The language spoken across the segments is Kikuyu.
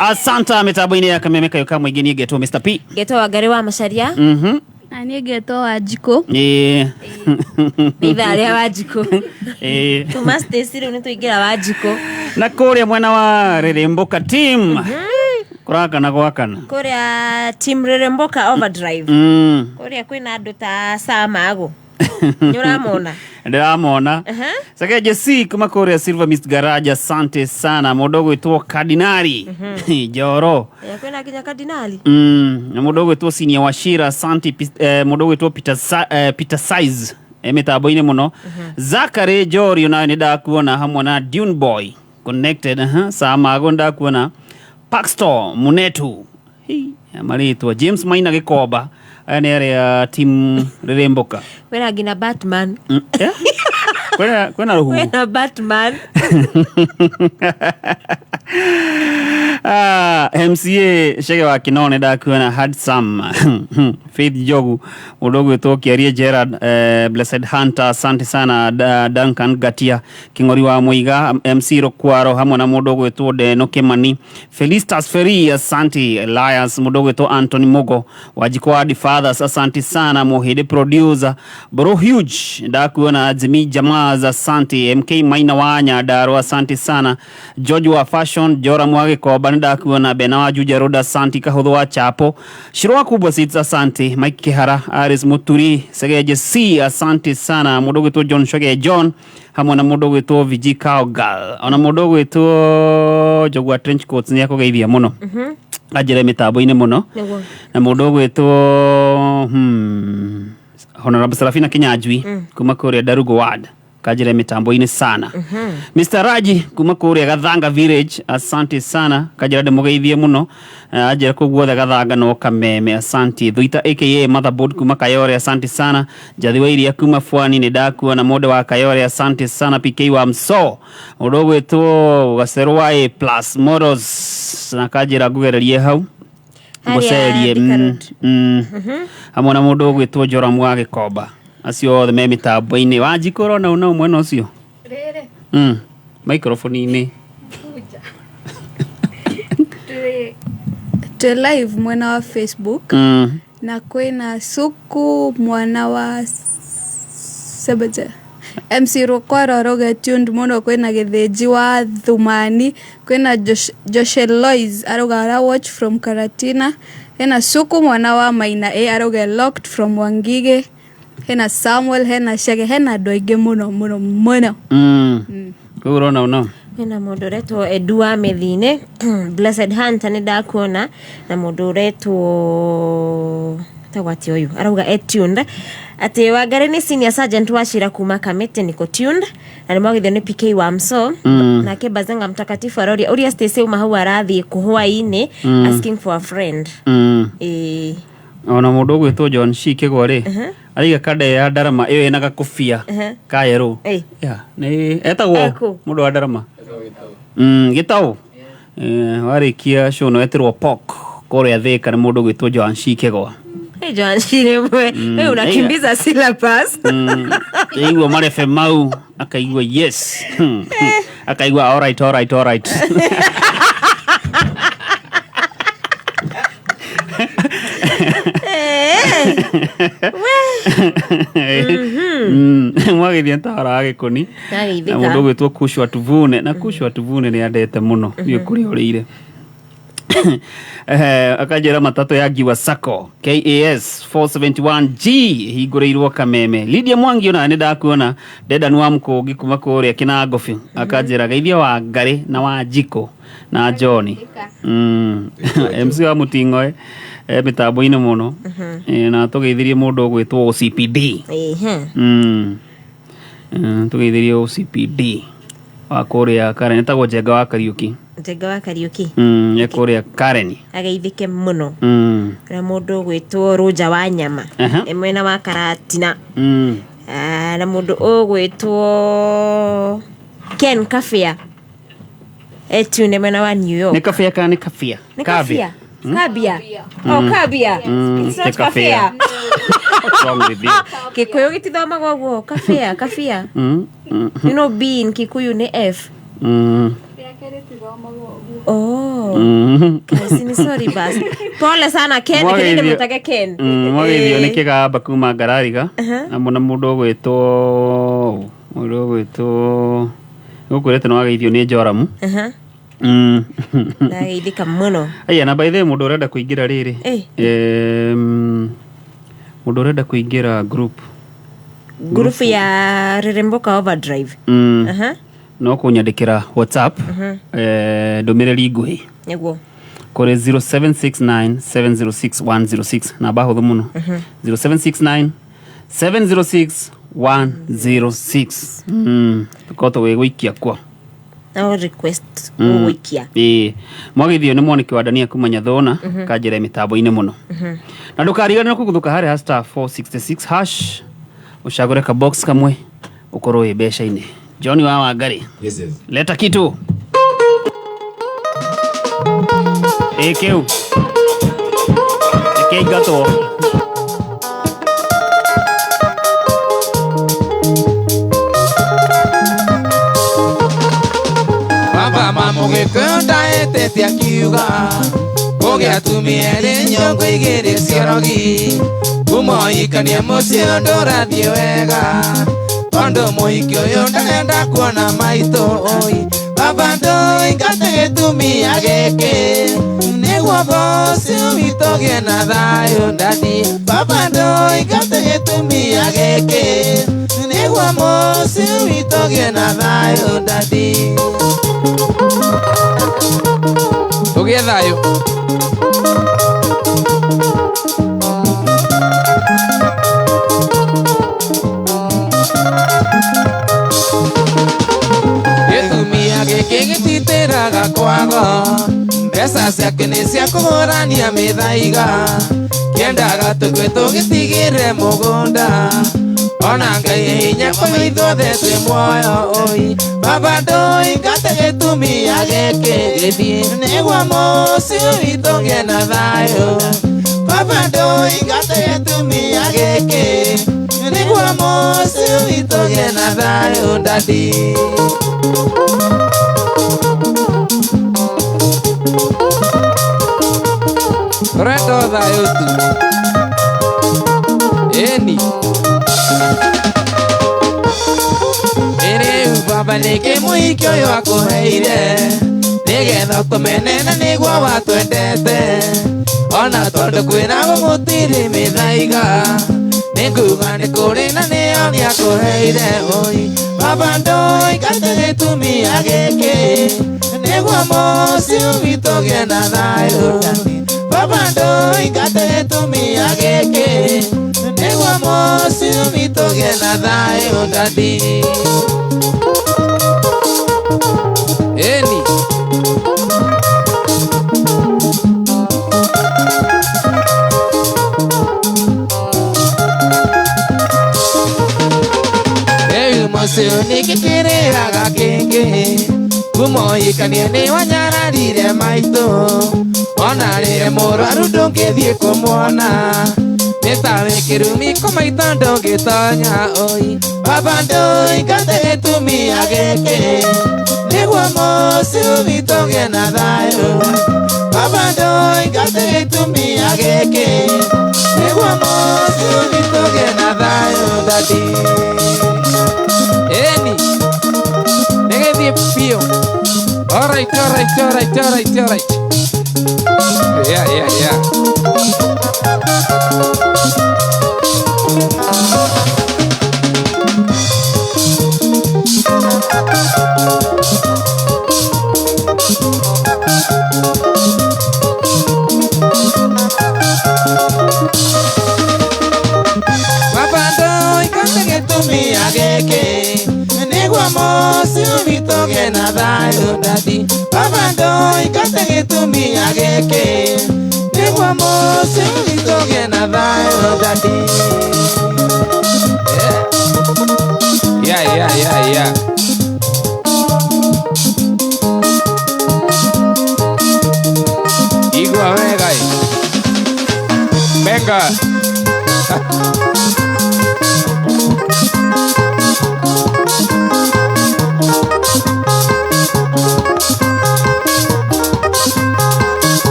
Asanta mitambo-inĩ ya kameme kayo ka mũingĩ niĩ ngetwo Mr P. Ngetwo Wangari wa Macharia. Na niĩ ngetwo Wanjikũ. Nĩ ithaa rĩa Wanjikũ. Tuma Stacy rĩu nĩ tũingĩra Wanjikũ. Na kũrĩa mwena wa Rĩrĩmbũka team kũrakana gwakana. Kũrĩa team Rĩrĩmbũka overdrive. Kũrĩa kwĩna andũ ta Samago. Nĩ ũramona? Ndĩramona. Sakeje C kuma kũrĩa Silver Mist Garage, asante sana. Mũndũ ũgwĩtwo Kardinali Njoro. Ya kwĩna nginya Kardinali. Na mũndũ ũgwĩtwo Senior Wachira, asante. Mũndũ ũgwĩtwo Peter, Peter Size mĩtambo-inĩ mũno. Zachary Jorio nawe nĩ ndakuona hamwe na Dune Boy connected. Samago ndakuona. Paxton Munetu. Hi, marĩtwa James Maina Gĩkomba, aya nĩ arĩa team Rĩrĩmbũka. Kwĩna nginya Batman. Kwĩna rũhuho. Kwĩna Batman. Ah, MCA Chege wa Kinone ndakuona, Handsome Faith Njogu, mũndũ ũgwĩtwo Kĩarie Gerard, Blessed Hunter, asante sana. Duncan Gatia King'ori wa Mũiga, MC Rukwaro hamwe na mũndũ ũgwĩtwo Ndeno Kimani, Felistas Feri, asante. Elias, mũndũ ũgwĩtwo Anthony Mugo, Wanjikũ wa Fathers, asante sana. Mũhĩndĩ producer Bro Huge ndakuona, Jimmy Jamaz, asante. MK Maina wa Nyandarua, asante sana. George wa Fashion, Joram wa Gĩkomba nĩ ndakuona, Bena wa Juja Road, asante. Kahũthũ wa Chapo, Shiro wa Kubwa Seeds, asante. Mike Kihara, Aris Muturi, Segeje C, asante sana. Mũndũ ũgwĩtwo John Shege John hamwe na mũndũ ũgwĩtwo VG Cowgirl, ona mũndũ ũgwĩtwo Njogua Trench Coats nĩ akũgeithia mũno, anjĩre mĩtambo-inĩ mũno. Na mũndũ ũgwĩtwo Honorable Serafina Kinyanjui kuma kũrĩa Darugo Ward kanjĩre mĩtambo-inĩ sana. Mr Raji kuma kũrĩa Gathanga Village, asante sana, kanjĩra ndĩmũgeithie mũno. Anjĩra kũu guothe Gathanga no kameme, asante. Thuita aka Motherboard kuma Kayore, asante sana. Njathi wa iria kuma Fwani nĩ ndakuona. Mũndũ wa Kayore, asante sana. PK wa Mso, mũndũ ũgwĩtwo Gacerũ wa A plus Models na kanjĩra ngugererie hau Harĩa ngũcerie Thika Road. Hamwe na mũndũ ũgwĩtwo Joram wa Gĩkomba, acio othe me mĩtambo-inĩ. Wanjikũ ũrona una mwena ũcio microphone-inĩ. Twĩ live mwena wa Facebook na kwĩna Suku mwana wa Sebeje, MC Rukwaro arauga tuned mũno, kwĩna Gĩthĩnji wa Thumani, kwĩna Joshe Lois arauga ara watch from Karatina, hena Suku mwana wa Maina A arauga locked from Wangige, hena Samuel, hena Shege, hena andũ aingĩ mũno mũno mũno. Kũu ũrona una Hena mũndũ ũretwo Edu wa Mĩthinĩ, Blessed Hunter nĩ ndakuona, na mũndũ ũretwo tagwo atĩ ũyũ arauga e tuned, atĩ Wangari nĩ senior sergeant wa Cira kuma Kamĩtĩ niko tuned na nĩ mwagithio nĩ PK wa Mso. Nake Bazenga Mtakatifu aroria ũria Stacy uma hau arathiĩ kũhwainĩ, asking for a friend. Ĩĩ. Ona mũndũ ũgwĩtwo John C Kĩgwa rĩ araiga kanda ya ndarama ĩyo ĩna gakũbia ka yerũ. Yeah, nĩ etagwo Ekũ. mũndũ wa ndarama gĩtaũ. Warĩkia show no etĩrwo pok kũrĩa Thĩka nĩ mũndũ ũgwĩtwo Joan C Kĩgwa. Hey, Joan Shire, wewe unakimbiza syllabus. Aigua marebe mau akaigua yes, akaigua alright, alright, alright. Mwagithia ntahora wa gĩkũni na Nageithĩka. Mũndũ ũgwĩtwo Kushwa Tuvune na Kushwa Tuvune nĩ andete mũno niĩ kũrĩa ũrĩire. Akanjĩra matatũ ya Ngiwa Sacco KAS 471G hingũrĩirwo Kameme. Lydia Mwangi ona nĩ ndakuona. Dedan wa Mũkũngi kuma kũrĩa Kinangobi akanjĩra geithia wa Ngarĩ na wa Njikũ na John MC wa Mũting'oe mĩtambo-inĩ mũno. Na tũgeithirie mũndũ ũgwĩtwo OCPD. Tũgeithirie OCPD wa kũrĩa Karen, etagwo Njenga wa Kariũki. Njenga wa Kariũki. E kũrĩa Karen. Ageithĩke mũno. Na mũndũ ũgwĩtwo Rũnja wa Nyama e mwena wa Karatina. Ah, na mũndũ ũgwĩtwo Ken Kabia etune mwena wa New York. Nĩ kabia kana nĩ kabia? Nĩ Kabia. Kabia. Oh, kabia. It's not Ti kabia. kabia. What's wrong with you? Kikuyu gĩtithomagwo ũguo, kabia, kabia. You know B in Kikuyu nĩ F. Oh. Kaisi ni sorry bas. Pole sana Ken, Mwageithio- kĩrĩa ndĩmũtage Ken. Mwageithio nĩ Eh. kĩgamba kuma ngarariga na mũndũ ũgwĩtwo mũndũ ũgwĩtwo gũkwĩrĩte nĩ wageithio nĩ Joramu. Aha. Ndageithĩka mũno. Aya, na by the way mũndũ ũrenda kũingĩra rĩrĩ, Eh. mũndũ ũrenda kũingĩra group, Group ya Reremboka Overdrive. Aha. No kũnyandĩkĩra WhatsApp ndũmĩrĩri nguhĩ Nĩguo. kũrĩ 0769706106, namba hũthũ mũno, 0769 706 106. Tũkorwo tũgĩgũikia kuo. No request ũgũikia. Ĩĩ, mwageithio nĩ mwanĩki wa Dania kuma Nyathona kanjĩra mĩtambo-inĩ mũno, na ndũkariganĩrwo kũguthũka harĩa star 466 hash, ũcagũre ka box kamwe ũkorwo wĩ mbeca-inĩ. John wa Wangari. Yes, yes. Leta kitu ĩ kĩu nĩkĩingatwo. Baba mamũgĩkũyũ ndaĩtĩte akiuga kũgĩa atumia erĩ nyongo igĩrĩ ciorogi kũmohikania mũciĩ ũndũ ũrathiĩ wega tondũ mũhiki ũyũ ndarenda kuona maitũ oi baba ndũingate gĩtumia gĩkĩ nĩguo mũciĩ witũ ũgĩe na thayũ ndadi baba ndũingate gĩtumia gĩkĩ nĩguo mũciĩ witũ ũgĩe na thayũ ndadi tũgĩe thayũ. Gĩtumia gĩkĩ gĩtitĩraga kwago mbeca ciake nĩ cia kũgũrania mĩthaiga kĩendaga tũkue tũgĩtigĩre mũgũnda ona Ngai hinya kwa ithuothe twĩ muoyo oi baba ndũingate gĩtumia gĩkĩ gĩthiĩ nĩguo mũciĩ witũ ũgĩe na thayũ baba ndũingate gĩtumia gĩkĩ nĩguo mũciĩ witũ ũgĩe na thayũ ndadi. Tũrenda o thayũ tu ĩni ĩrĩu baba nĩkĩ mũhiki ũyũ akũheire nĩgetha ũtũmene na nĩguo watwendete ona tondũ kwĩragwo gũtirĩ mĩthaiga nĩnguga nĩ kũrĩ na nĩyo nĩakũheire oi baba ndũingate gĩtumia gĩkĩ nĩguo mũciĩ witũ ũgĩe na thayũ baba ndũingate gĩtumia gĩkĩ nĩguo mũciĩ witũ ũgĩe na thayũ ndadi. Ĩni rĩu mũciĩ nĩkĩkĩrĩaga kĩngĩ kũmohikania nĩ wanyararire maitũ ona rĩrĩa mũrwaru ndũngĩthiĩ kũmuona nĩ ta wĩ kĩrumi kũmaitho ndũngĩtonya oi baba ndũingate gĩtumia gĩkĩ nĩguo mũciĩ witũ ũgĩe na thayũ baba ndũingate gĩtumia gĩkĩ nĩguo mũciĩ witũ ũgĩe na thayũ ndadi. Ĩni nĩgĩthiĩ biũ. Alright, alright, alright, alright, alright. Yeah, yeah, yeah. Baba ndũingate gĩtumia gĩkĩ nĩguo mũciĩ witũ ũgĩe na thayũ ndadi baba ndũingate gĩtumia gĩkĩ nĩguo mũciĩ witũ ũgĩe na thayũ ndadi. Yeah, yeah, yeah, yeah. Igua wega ĩ. Venga.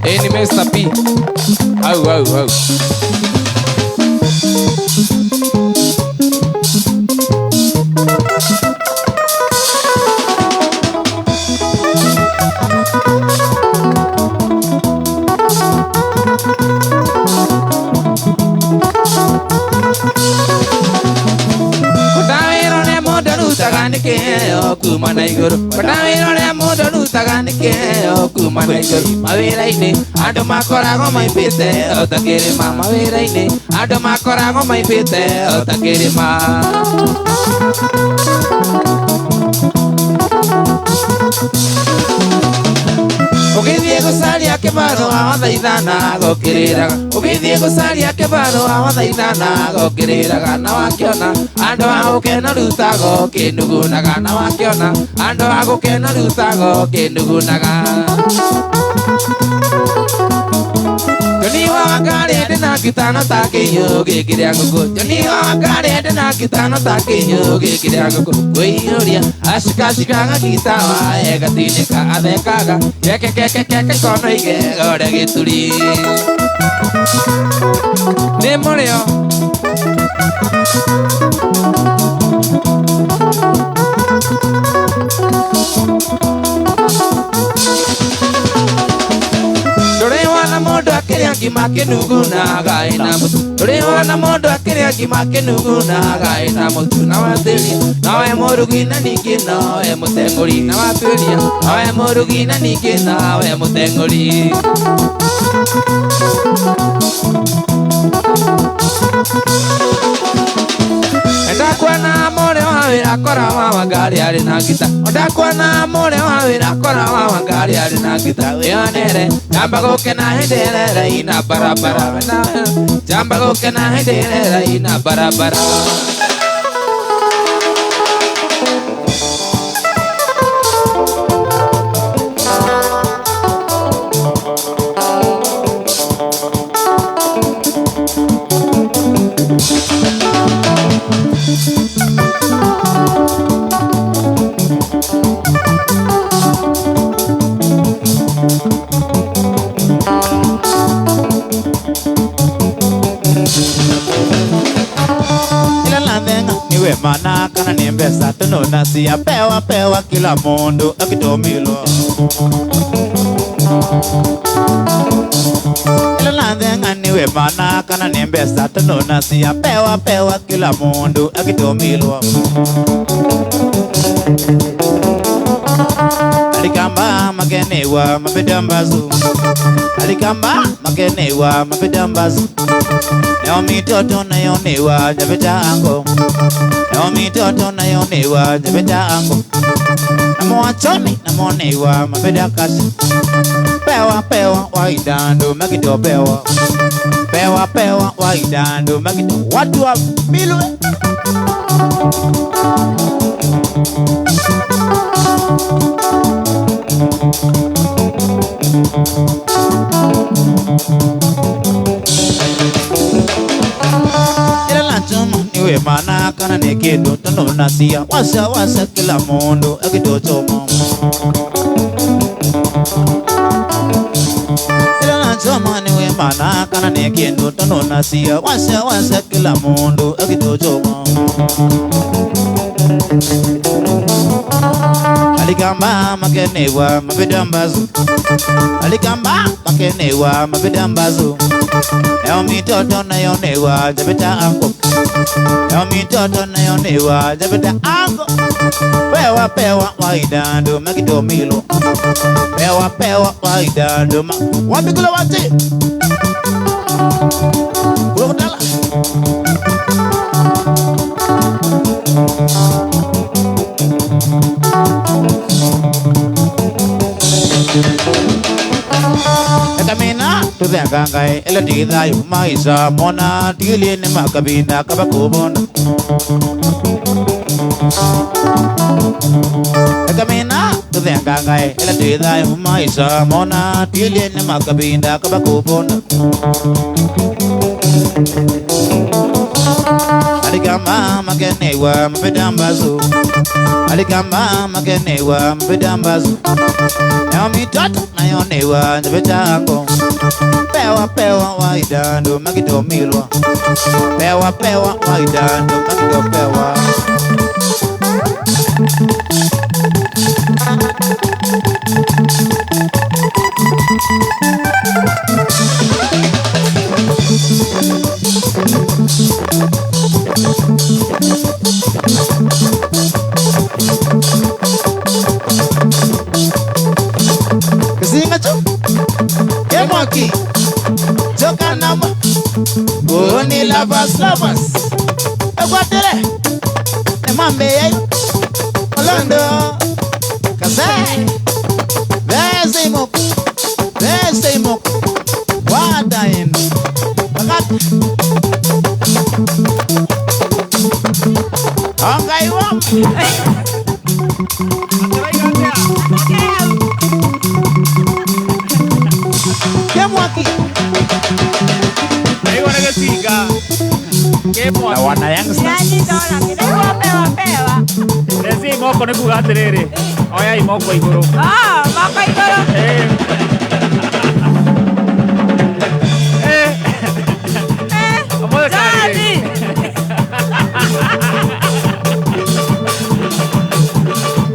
Ni Mr. P. Au au au. Kuma na igũrũ kona wĩra ũrĩa mũndũ arutaga nĩ kĩheo kuma na igũrũ mawĩra-inĩ andũ makoragwo maimbĩte o ta kĩrĩma mawĩra-inĩ andũ makoragwo maimbĩte o ta kĩrĩma. Ũgĩthiĩ gũcaria kĩbarũa wathaithana gũkĩrĩraga ũgĩthiĩ gũcaria kĩbarũa wathaithana gũkĩrĩraga na wakĩona andũ a gũkena rutago kĩnugunaga na wakĩona andũ a gũkena rutago kĩnugunaga. Joni wa Wangari ndĩ na gĩtano ta kĩhiũ gĩkĩ rĩa ngũkũ Joni wa Wangari ndĩ na gĩtano ta kĩhiũ gĩkĩ rĩa ngũkũ kwĩiyũria acikacikaga gitawa egatinĩka athekaga kekekekeke kono igego rĩa gĩturi nĩ mũrĩo. Akĩrĩa ngima kĩnugunaga ĩna mũtu ndũrĩ wona mũndũ akĩrĩa ngima kĩnugunaga ĩna mũtu na watuĩria nowe mũrugi na ningĩ nowe mũteng'ũri na watuĩria nowe mũrugi na ningĩ nowe mũteng'ũri. Ndakuona mũrĩ wa wĩra kora wa Wangari arĩ na ngita ndakuona mũrĩ wa wĩra kora wa Wangari arĩ na ngita wĩonere jamba gũkena hĩndĩ ĩrĩa ina barabara jamba gũkena hĩndĩ ĩrĩa ina barabara. Mana kana ni mbesa tunona siya pewa pewa kila mundu akitomilo ila lathenga niwe mana kana ni mbesa tunona siya pewa pewa kila mundu akitomilo alikamba makenewa mapedambazu alikamba makenewa mapedambazu nayo mitoto nayo newa jabeta ango nayo mitoto nayo newa jabeta ango namo achoni namo newa mapeda kasi pewa pewa waidando magito pewa pewa pewa waidando magito watu wa milwe. Niwe mana kana ni kindu tunona sia wasa wasa kila mundu akitochoma ila nachoma niwe mana kana ni kindu tunona sia wasa wasa kila mundu akitochoma alikamba makenewa mapedambazu alikamba makenewa mapedambazu nayo mitoto nayo newa jabeta ango nayo mitoto nayo newa jabeta ango pewa pewa waidando magitomilo pewa pewa waidando wabikula wati kulokutala. Tuthengangae ila tigithayo maisha mona tigilie ni makabinda kabakubona Kamina tuthengangae ila tigithayo maisha mona tigilie ni makabinda kabakubona Alikama makenewa mpedambazo Alikama makenewa mpedambazo Nayo mitatu nayonewa njebetango Pewa pewa waidando magidomilwa Pewa pewa waidando magidopewa Kasinga chu Kemwaki Joka nama Oni lovers lovers Egwatere Emambe Olondo Kase Vese imoko Vese imoko Wada eno Wakati Ongai wam Kemwaki Na wana youngsters Reci moko nĩ kuga atĩrĩrĩ oyai moko igũrũ. Ah, moko igũrũ. Ũmũthĩ karĩ.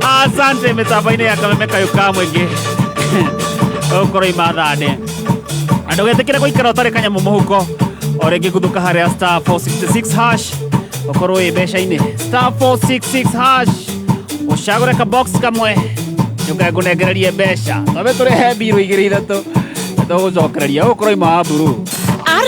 Asante mĩtambo-inĩ ya Kameme Kayũ ka Mũingĩ ũgũkorwo imathane na ndũgetĩkĩre gũikara ũtarĩ kanyamũ mũhuko o rĩngĩ guthuka harĩa star 466 hash ũkorwo wĩ mbeca-inĩ star 466 hash ũcagũre ka box kamwe nĩũkae ngũnengererie mbeca twambe tũrehe mbirũ igĩrĩ ithatũ nĩtũgũcokereria ũgũkorwo ima wa mburu.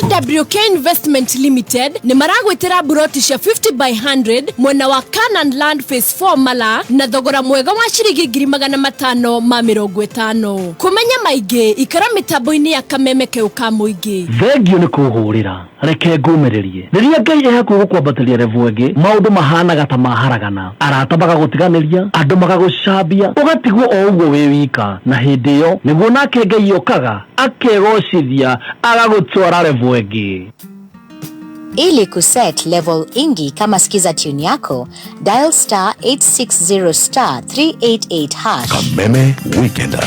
RWK Investment Limited nĩ maragwĩtĩra buroti cia 50 by 100 mwena wa Canaan Land Phase 4 Mala na thogora mwega wa ciringi 550. Kũmenya maingĩ ikara mĩtambo-inĩ ya Kameme Kayũ ka Mũingĩ. Thengio nĩ kũhũrĩra reke ngũmĩrĩrie rĩrĩa Ngai ĩ hakuhĩ gũkwambatĩria level ĩngĩ maũndũ mahanaga ta maharagana arata magagũtiganĩria andũ magagũcambia ũgatigwo o ũguo wĩ wika na hĩndĩ ĩyo nĩguo nake Ngai okaga akegocithia agagũtwara level ĩngĩ. Ili kuset level ingi kama skiza tune yako, dial star 860 star 388 hash. Kameme Weekender.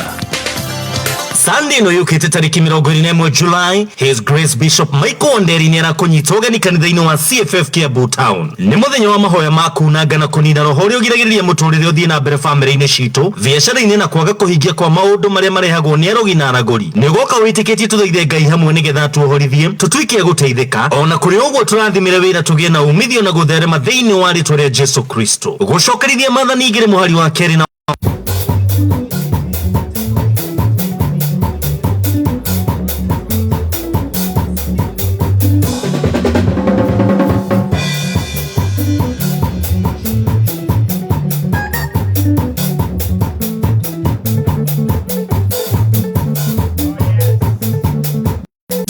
Sunday no yukite tariki 21 July, His Grace Bishop Michael Nderi ni arakũnyita ũgeni kanitha-inĩ wa CFF Kiambu Town. Nĩ mũthenya wa mahoya ma kunanga na kũnina roho ũrĩa ũgiragĩrĩria mũtũrĩre ũthiĩ na mbere bamĩrĩ-inĩ citũ, biacara-inĩ na kwaga kũhingia kwa maũndũ marĩa marehagwo nĩ arogi na aragũri. Nĩ ũgoka wĩtĩkĩtie tũthaithe Ngai hamwe nĩgetha tuohorithie, tũtuĩke a gũteithĩka, ona kũrĩ ũguo tũrathimĩre wĩra tũgĩe na umithio na gũtherema thĩinĩ wa rĩtwa rĩa Jesu Kristo. Gũcokerithia Maathani igĩrĩ mũhari wa kerĩ na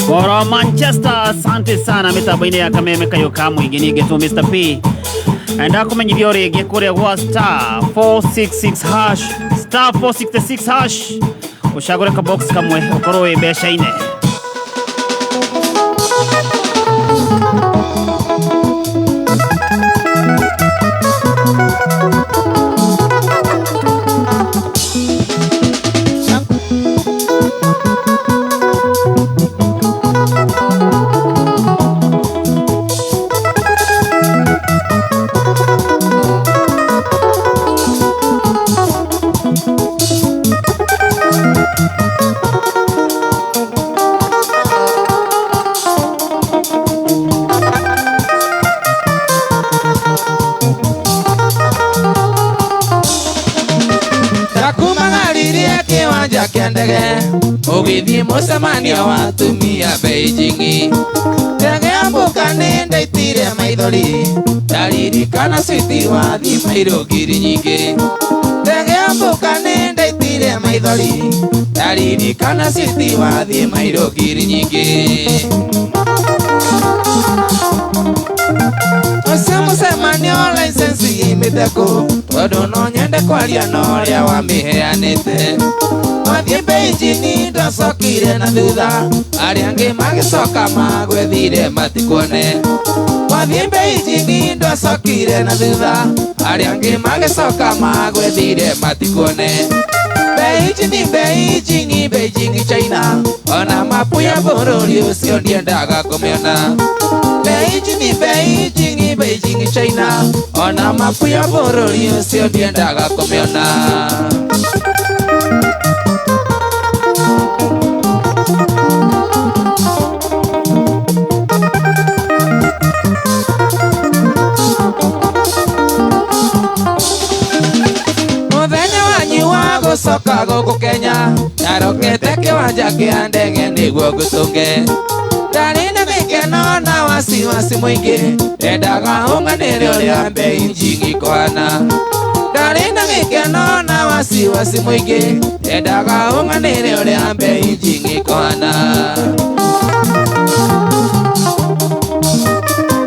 Bora Manchester, asante sana mĩtambo-inĩ ya Kameme Kayũ ka Mũingĩ ningĩ tu Mr P ndakumenyithia o rĩngĩ kũrĩa gwa star 466 hash star 466 hash ũcagũre ka box kamwe ũkorwo wĩ mbeca-inĩ. Ũgĩthiĩ mũcemanio wa atumia Beijing ndege yambũka nĩ ndaitire maithori ndaririkana switi wathiĩ mairũ ngiri nyingĩ ndege yambũka nĩ ndaitire Ndaitire maithori ndaririkana citi wathiĩ mairo ngiri nyingĩ. Ũcio mũcemanio license imĩte kũ tondũ no nyende kwaria na ũrĩa wamĩheanĩte. Wathiĩ Beijing ndwacokire na thutha arĩa angĩ magĩcoka magwethire matikuone. Wathiĩ Beijing ndwacokire na thutha arĩa angĩ magĩcoka magwethire matikuone. Beijing, Beijing, Beijing China ona mapu ya bũrũri ũcio ndiendaga kũmĩona. Beijing, Beijing, Beijing China ona mapu ya bũrũri ũcio ndiendaga kũmĩona. Gũcoka gũkũ Kenya ndarokete kĩwanja kĩa ndege nĩguo ngũtũnge. Ndarĩ na gĩkeno na wasiwasi mũingĩ ndendaga ũng'anĩre ũrĩa Beijing ĩkũhana. Ndarĩ na gĩkeno na wasiwasi mũingĩ ndendaga ũng'anĩre ũrĩa Beijing ĩkũhana.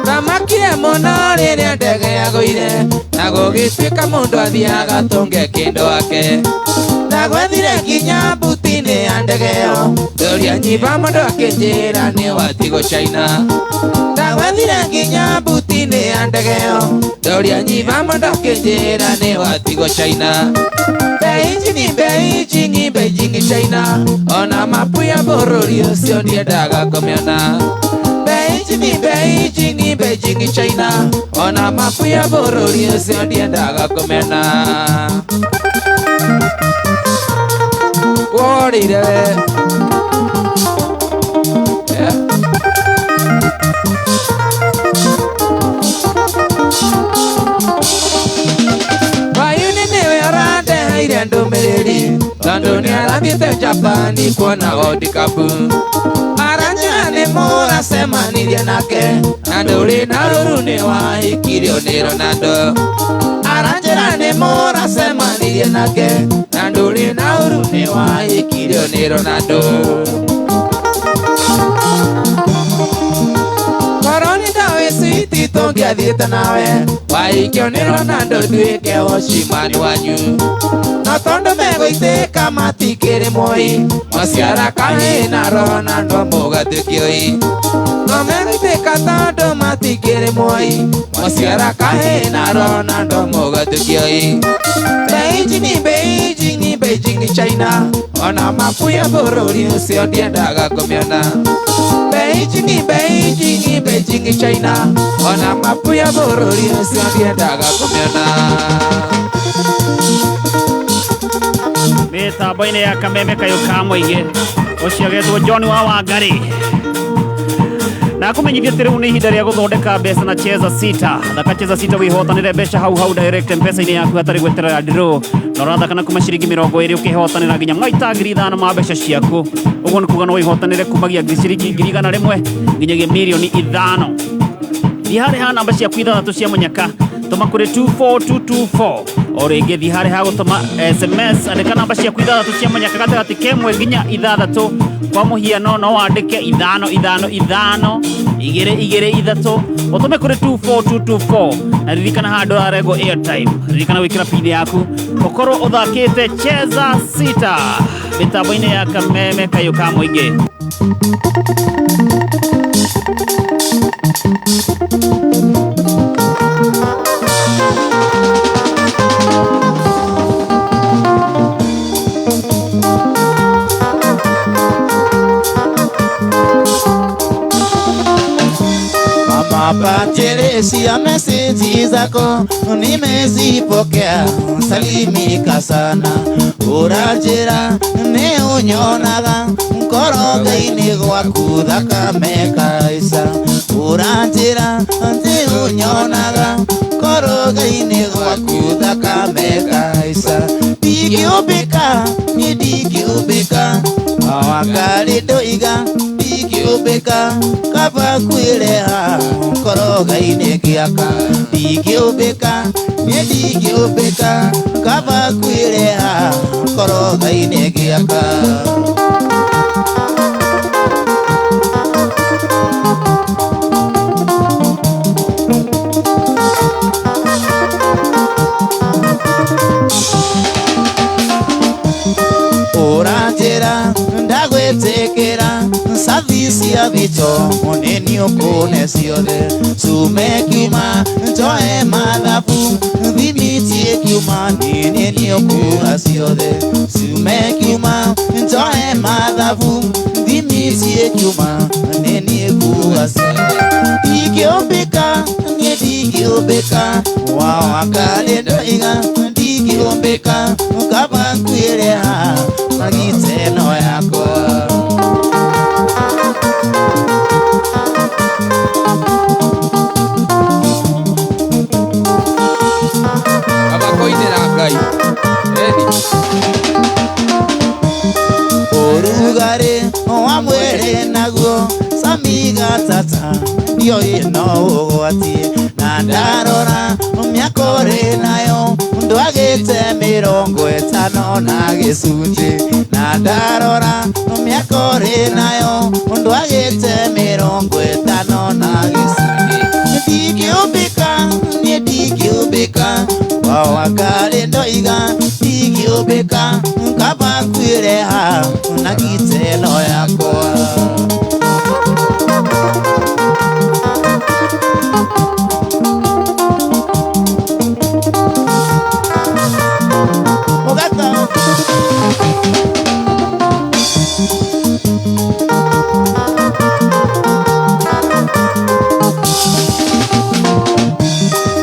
Ndamakire mũno rĩrĩa ndege yagũire na gũgĩtuĩka mũndũ athiaga tũnge kĩndũ ake. Ndagwethire nginya mbuti-inĩ ya ndege ĩyo ndoria nyiba mũndũ akĩnjĩra nĩ watigwo China. Ndagwethire nginya mbuti-inĩ ya ndege ĩyo ndoria nyiba mũndũ akĩnjĩra nĩ watigwo China. Beijing, Beijing, Beijing China ona mapu ya bũrũri ũcio ndiendaga kũmĩona. Beijing, Beijing, Beijing China ona mapu ya bũrũri ũcio ndiendaga kũmĩona. Worire yeah. Wayuni nĩwe ũrandeheire ndũmĩrĩri tondũ nĩarathiĩte Japan kuona World Cup. Aranjĩra nĩ mũracemanirie nake na ndũrĩ na rũru nĩ wahikirio nĩ Ronaldo. Aranjĩra nĩ mũracemanirie nake na ndũrĩ na ũru nĩ wahikirio nĩ Ronaldo. Korwo nĩ ndaũĩ switi tũngĩathiĩte nawe wahikio nĩ Ronaldo nduĩke wocimani wanyu. No tondũ megũitĩka matikĩrĩ moi maciara kahĩĩ na Ronaldo mũgatuĩkio-ĩ. No megũitĩka tondũ matikĩrĩ moi maciara kahĩĩ na Ronaldo mũgatuĩkio-ĩ. Beijing, Beijing, Beijing China ona mapu ya bũrũri ũcio ndiendaga kũmĩona. Beijing, Beijing, Beijing China ona mapu ya bũrũri ũcio ndiendaga kũmĩona. Mĩtambo-inĩ ya kameme kayũ ka mũingĩ ũcio agetwo John wa Wangari. Na kũmenyithia atĩ rĩu nĩ ihinda rĩa gũthondeka mbeca na Cheza Sita. Thaka Cheza Sita wĩhotanĩre mbeca hau hau direct M-Pesa-inĩ yaku hatarĩ gweterera draw. Na ũrathaka na kuma ciringi 20 ũkĩhotanĩra nginya maita 5,000 ma mbeca ciaku. Ũguo nĩ kuga no wĩhotanĩre kumagia ciringi 100,000 nginyagia mirioni 5. Thiĩ harĩ ha namba ciaku 6 cia mũnyaka tũma kũrĩ 24224. O rĩngĩ thiĩ harĩ ha gũtũma SMS andĩka namba ciaku 6 cia mũnyaka gatagatĩ kemwe nginya 6. Kwa mũhiano no wandĩke 5 5 5 2 2 3 ũtũme kũrĩ 24224. Na ririkana handũ ũraregwo airtime, ririkana gwĩkĩra pin yaku ũkorwo ũthakĩte Cheza Sita mĩtambo-inĩ ya kameme kayũ ka mũingĩ. Pacheresia meseji zako nimezipokea, salimika sana. Ũranjĩra nĩ ũnyonaga ngoro-inĩ gwaku thakame kaica. Ũranjĩra nĩ ũnyonaga ngoro-inĩ gwaku thakame kaica. Ndingĩũmbĩka, niĩ ndingĩũmbĩka, Wangarĩ ndoiga ndingĩũmbĩka. Ndingĩũmbĩka kaba kwĩreha koroga-inĩ gĩaka ndingĩũmbĩka niĩ ndingĩũmbĩka kaba kwĩreha koroga-inĩ gĩaka. Ũranjĩra ndagwĩtĩkĩra sathi cia thito mũnini ũkũne ciothe cume kiuma njoe mathabu thimitie kiuma nini nĩũkuga ciothe cume kiuma njoe mathabu thimitie kiuma nini kuga ciothe ndingĩũmbĩka niĩ ndingĩũmbĩka wawakarĩ ndoiga ndingĩũmbĩka kaba nkwĩreha magiteno yakwa. Kaba koinĩra Ngai eni. Ũrugarĩ wa mwĩrĩ naguo sami gatata ndiũĩ no ũgwati na ndarora mĩaka ũrĩ nayo ndwagĩte 50 na gĩcunjĩ na ndarora mĩaka ũrĩ nayo ndwagĩte 50 na gĩcunjĩ ndingĩũmbĩka niĩ ndingĩũmbĩka wawakarĩ ndoiga ndingĩũmbĩka kaba kwĩreha na giteno yakwa.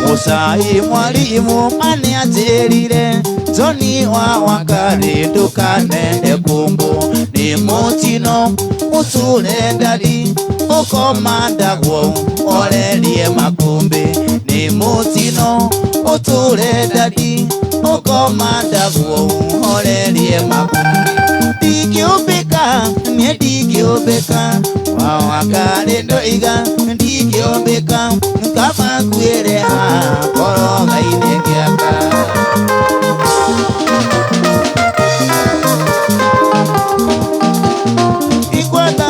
Mucai mwalimu mane anjĩrire Johnny wa Wangarĩ ndũkanende kũmbũ nĩ mũtino ũtũre ndari ũkomandagwo orerie makũmbĩ nĩ mũtino ũtũre ndari ũkomandagwo orerie makũmbĩ ndingĩũmbĩka niĩ ndingĩũmbĩka wa Wangarĩ ndoiga ndingĩũmbĩka kaba kwĩreha koroga-inĩ gĩaka. Ikwata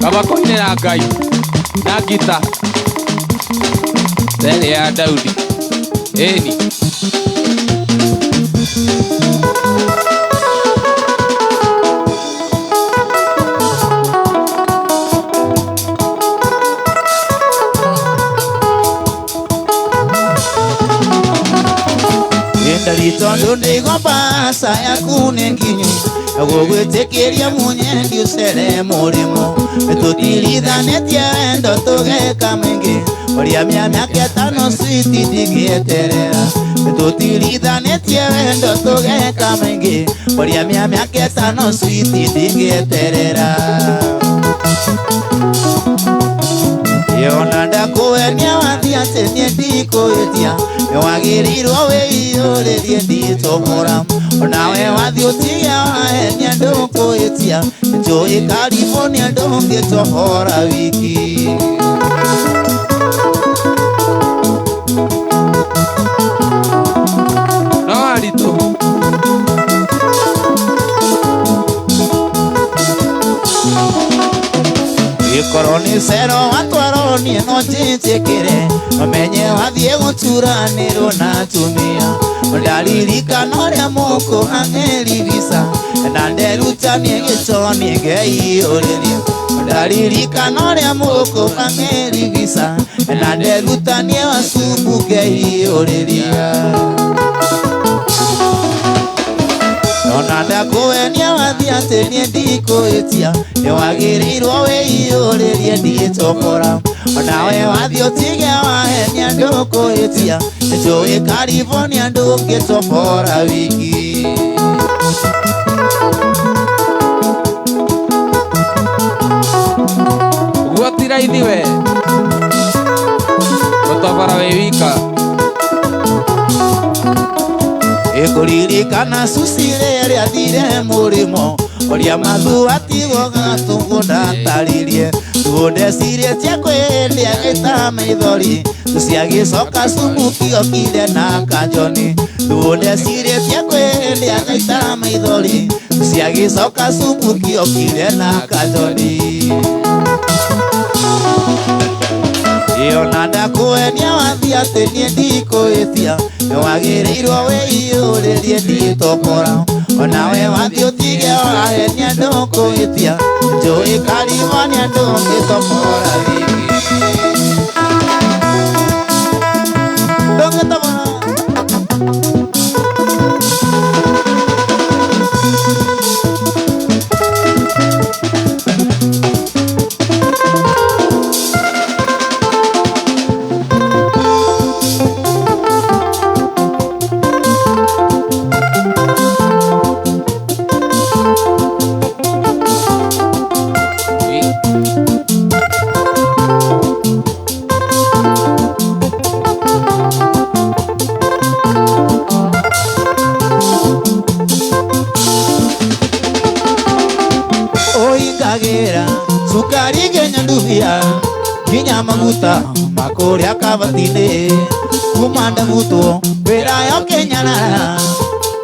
Kaba koinĩra Ngai na ngita mbere ya Daudi eni. Ndari tondũ ndĩgomba aca yaku nĩ nginyu gũgwĩtĩkĩria munyendi ũcere mũrĩmo tũtirithanĩtie wendo tũgeka maingĩ ũrĩa mĩaka ĩtano switi ndingĩeterera tũtirithanĩtie wendo tũgeka maingĩ ũrĩa mĩaka ĩtano switi ndingĩeterera. Yona ndakuenia wathiĩ atĩ niĩ ndikũhĩtia nĩwagĩrĩirwo wĩiyũrĩrie nditũmũra onawe wathiĩ ũtige wahenia ndũkũhĩtia njũĩ California ndũngĩtohora wiki. No aritũ Ikorwo nĩ cero watwarwo niĩ no njĩtĩkĩre ũmenye wathiĩ gũturanĩrwo na atumia ndaririkana ũrĩa mũkũhang'ĩri visa na nderutanie gĩtoni ngeiyũrĩria ndaririkana ũrĩa mũkũhang'ĩri visa na nderutanie wacubu ngeiyũrĩria. Ona ndakuenia wathiĩ atĩ niĩ ndikũhĩtia nĩwagĩrĩirwo wĩiyũrĩrie nditũkora onawe wathiĩ ũtige wahenia ndũkũhĩtia njũĩ California ndũngĩtobora wiki. Ti raithi we. Gũtobora wĩ wika. Ĩkũririkana suci rĩrĩa athire mũrĩmo ũrĩa mathu atigwo gatũgũ ndataririe ndecirĩtie kwĩrĩa gĩta maithori ciagĩcoka cumu kĩokire na kanjoni ndecirĩtie kwĩrĩa gĩta maithori ciagĩcoka cumu kĩokire na kanjoni Iona ndakwenia wathi atĩ niĩ ndikũhĩtia nĩwagĩrĩirwo wĩiyũrĩrie nditokora onawe wathi ũtige wahenia ndũkũhĩtia njũĩ karimonia ndũngĩtokora rĩngĩ ndũngĩtokora. Sukari nginya ndubia nginya maguta makũrĩa kabatini kuma ndagutwo wĩra yo kĩnyarara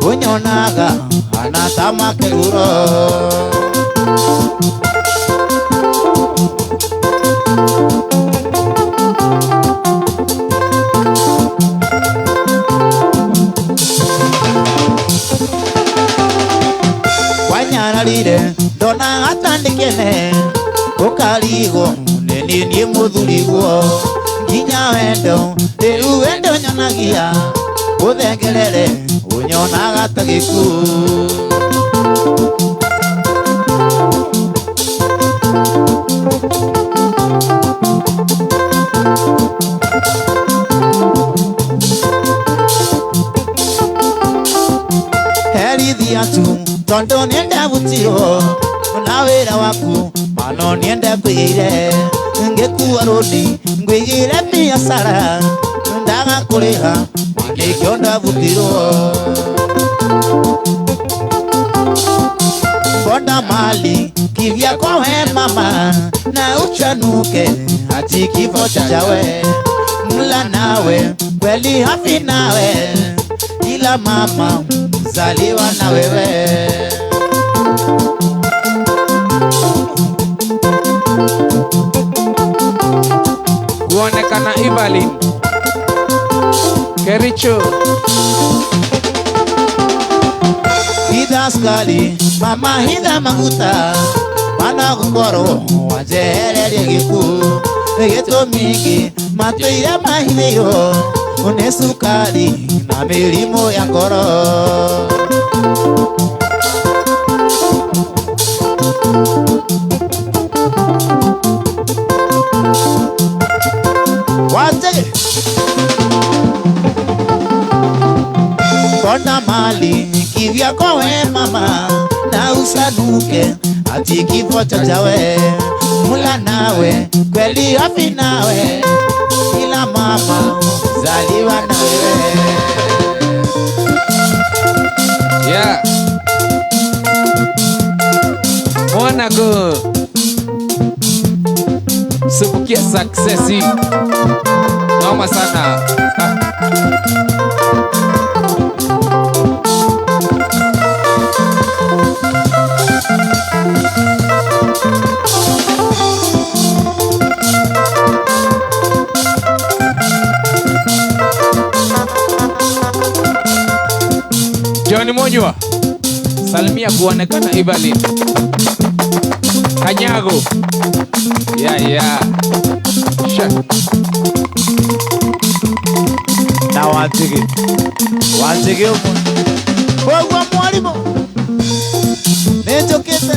ũnyonaga hana ta makeruro. Wanyararire ndona atandĩkene ũkarigwo nĩ niĩ mũthurigwo nginya wendo rĩu wendo nyonagia ũthengerere ũnyonaga ta gĩkuũ. Herithia tu tondũ nĩndabutirwo na wĩra waku mano niende kwĩgĩire ngĩkua rũni ngwĩgĩire biacara ndaga kũrĩha nĩkĩo ndabutirwo. Mbona mali kivyako we mama na uchanuke ati kifo chawe mla nawe kweli hafi nawe ila mama zaliwa na wewe. Kuonekana Evelyn Kericho. Hitha sukari mama hitha maguta mana gũkorwo wanjehererie gĩkuũ gĩtũmi kĩ matũire mahithĩirwo nĩ sukari na mĩrimũ ya ngoro. Mbona mali kivyako we mama na usanuke ati kifo chachawe mula nawe kweli hafi nawe ila mama zaliwa na wewe. Yeah. Mwanangu Subukia success. Noma sana. Johnny Monywa, salimia kuonekana Evelyn Kanyago. Yeah, yeah. Sure. Na wanjige. Wanjige umo. Wewe mwalimu. Nĩnjũkĩte.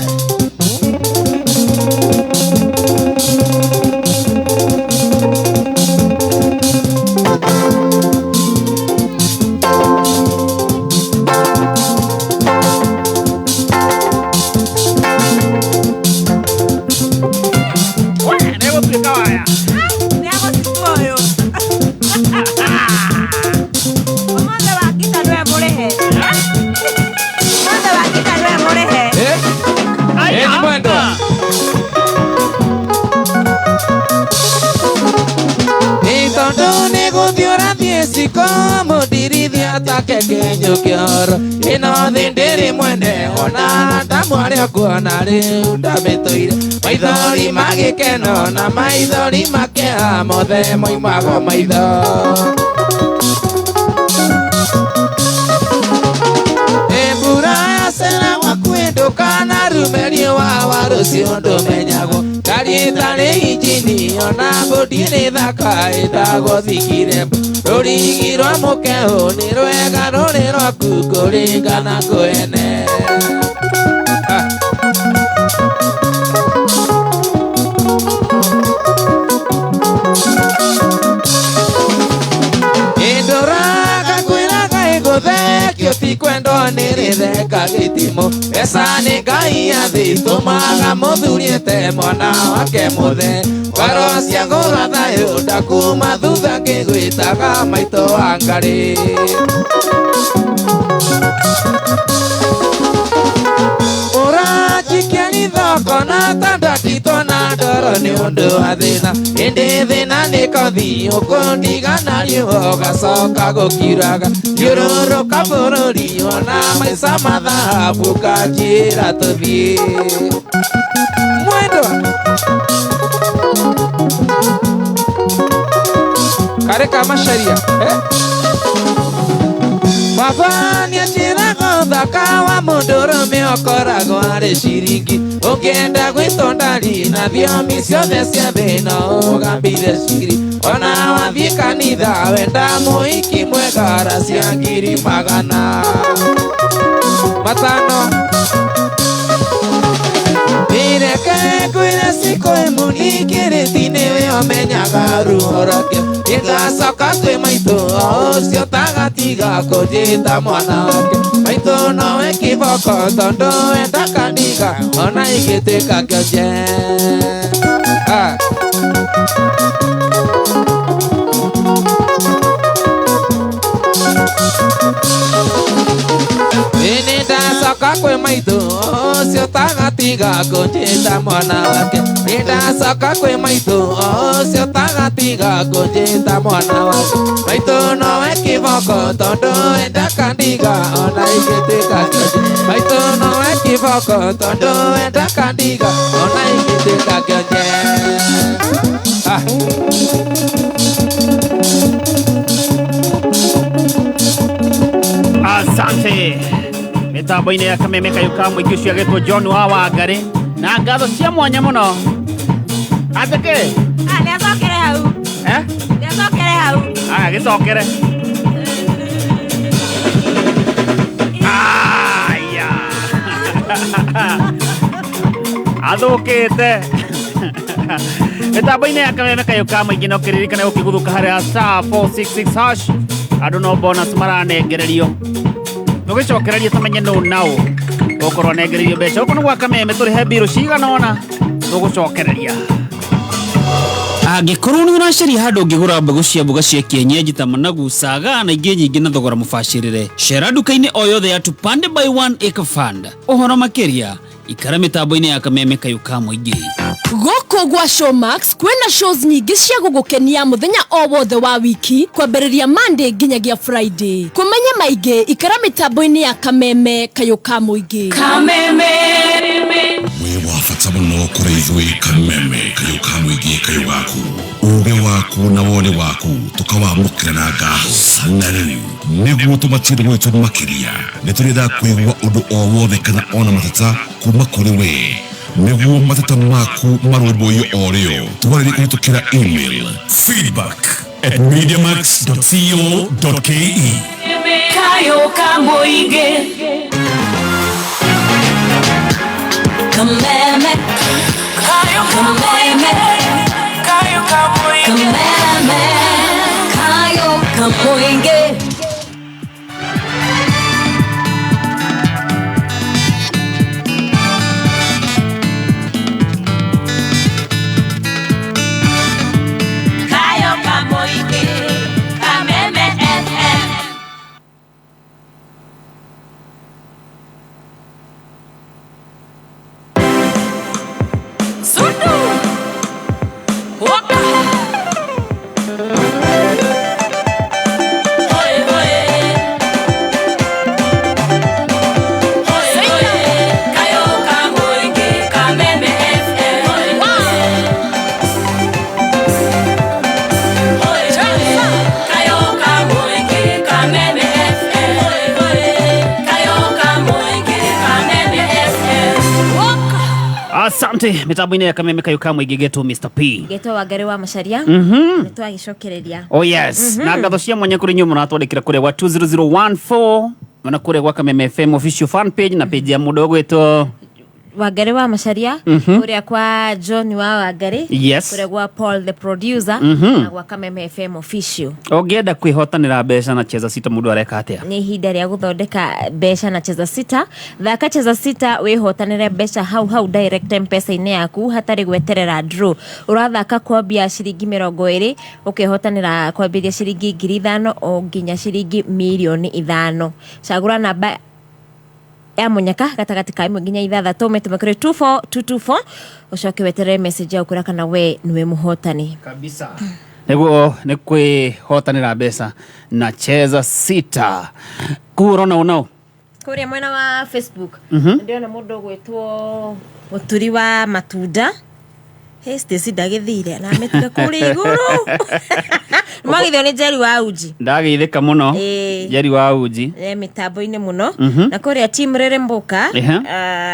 Ciko mũndirithia take kĩnyũ kĩoro ĩno thĩ ndĩrĩ mwene ona ndamwarĩa kuona rĩu ndamĩtũire maithori magĩkeno na maithori makeha mothe moimago maitho Embura yacera gwakuĩ ndũkanarume riũa wa rũciũ ndũmenyagwo ngari ĩtarĩ injini ona mbũndi nĩ thaka ĩtagwo thikirembo rũrigi rwa mũkeũ nĩ rwega rũrĩ rwaku kũringana kwene. Ĩndũraga kwĩraga ĩgũthekio ti kwendwo nĩ rĩtheka gĩtimũ mbeca nĩ Ngai athitũmaga mũthuri ete mwana wake mũthe ngoro cia ngũra thayũ ndakuma thutha ngĩgwĩtaga maitũ wa Ngarĩ. Ũranjikia ithoko na tandatitwo na ndoro nĩ ũndũ wa thĩna ĩndĩ thĩna nĩ kothi ũkũndigana riũa ũgacoka gũkiraga thiũrũrũka bũrũri ona maica mathahabu ũkanjĩra tũthiĩ mwendwa karĩ ka macaria eh? Baba nĩanjĩraga ũthaka wa mũndũrũme ũkoragwo arĩ ciringi ũngĩenda gwĩtwo ndari na thiomi ciothe cia thĩ no ũgambire ciri ona wathiĩ kanitha wenda mũhiki mwega cia 500,000 Ireke kwĩra cikũ ĩmũningĩrĩti nĩwe ũmenyaga ruo rwakĩo nĩndacoka kwĩ maitũ o ũcio tagatiga kũnjĩta mwana wake maitũ nowe kĩboko tondũ enda kandiga ona ingĩtuĩka kĩonje. Nĩndacoka kwĩ maitũ ũcio tagatiga kũnjĩta mwana wake nĩndacoka kwĩ maitũ ũcio tagatiga kũnjĩta mwana wake maitũ nowe kĩboko tondũ enda kandiga ona ingĩtuĩka kĩonje maitũ nowe kĩboko tondũ enda kandiga ona ingĩtuĩka kĩonje. Asante. Mitambo-inĩ ya Kameme kayũ ka mũingĩ ũcio agĩtwo John wa Wangari na ngatho cia mwanya mũno. Atĩkĩ? Nĩacokere hau. Eh? Nĩacokere hau. Aya gĩcokere. Aya. Athũkĩte. Mitambo-inĩ ya Kameme kayũ ka mũingĩ no kĩririkane ũkĩguthũka harĩa star 466 hash andũ no bonus maranengererio. Tũgĩcokereria tũmenye nũ naũ ũkorwo anengereirio mbeca gũkũ nĩ gwa Kameme tũrĩhe mbirũ cigana ũna tũgũcokereria. Angĩkorwo nĩ ũracaria handũ ũngĩgũra mbegũ cia mboga cia kienyeji ta managu, saga na ingĩ nyingĩ na thogora mũbacĩrĩre, cera nduka-inĩ o yothe ya Tupande by 1 Acre Fund. Ũhoro makĩria ikara mĩtambo-inĩ ya Kameme kayũ ka mũingĩ. Gũkũ gwa Showmax kwĩna shows nyingĩ cia gũgũkenia mũthenya o wothe wa wiki kwambĩrĩria Monday nginyagia Friday. Kũmenya maingĩ ikara mĩtambo-inĩ ya Kameme kayũ ka mũingĩ. Kameme wĩ wa bata mũno kũrĩ ithuĩ Kameme kayũ ka mũingĩ kayũ gaku uge waku na woni waku tukawamũkĩra na ngatho na rĩu nĩguo tũmatire gwitũ makĩria nĩ tũrĩendaga kũigua ũndũ o wothe kana ona mateta kuma kũrĩ we nĩguo mateta maku marũmbũiyo o rĩo twarĩrie kũhĩtũkĩra email feedback@mediamax.co.ke. Kayũ ka mũingĩ Kameme Kayũ ka mũingĩ Kayũ ka mũingĩ Kameme Kayũ ka mũingĩ. Kayũ ka mũingĩ Kameme FM. Sundu Waka. Asante. Mitambo-inĩ ya Kameme Kayũ ka Mũingĩ, getwo Mr P. Getwo Wangari wa Macaria. Nĩ twagĩcokereria. Oh yes. Na ngatho cia mwanya kũrĩ inyuĩ mũratwandĩkĩra kũrĩa gwa 20014 na kũrĩa gwa Kameme FM official fan page na page ya mũndũ ũgwĩtwo Wangari wa Macaria, kũrĩa kwa John wa Wangari, kũrĩa gwa Paul the producer, na gwa Kameme FM official. Ũngĩenda kwĩhotanĩra mbeca na Cheza Sita, mũndũ areka atĩa? Nĩ ihinda rĩa gũthondeka mbeca na Cheza Sita. Thaka Cheza Sita wĩhotanĩre mbeca hau hau direct Mpesa-inĩ yaku hatarĩ gweterera draw. Ũrathaka kwambia ciringi 20, ũkehotanĩra kwambĩrĩria ciringi 5,000 o nginya ciringi mirioni 5. Cagũra namba ya mũnyaka gatagatĩ ka 1 nginya 6, ũmĩtũme kũrĩ 24224, ũcoke weterere message ya ũkwĩra kana we nĩwe mũhotani. Kabisa, nĩguo nĩ kwĩhotanĩra mbeca na Cheza Sita. Kuu ũrona ũnao Kũrĩa mwena wa Facebook ndĩrona mũndũ ũgwĩtwo Mũturi wa Matunda. Hey, Stacy ndagĩthire aramĩtiga kũrĩa igũrũ. Mwagithio nĩ Njeri wa Uji. Ndageithĩka mũno. Njeri wa Uji. E mĩtambo-inĩ mũno. Na kũrĩa team rĩrĩ mbũka,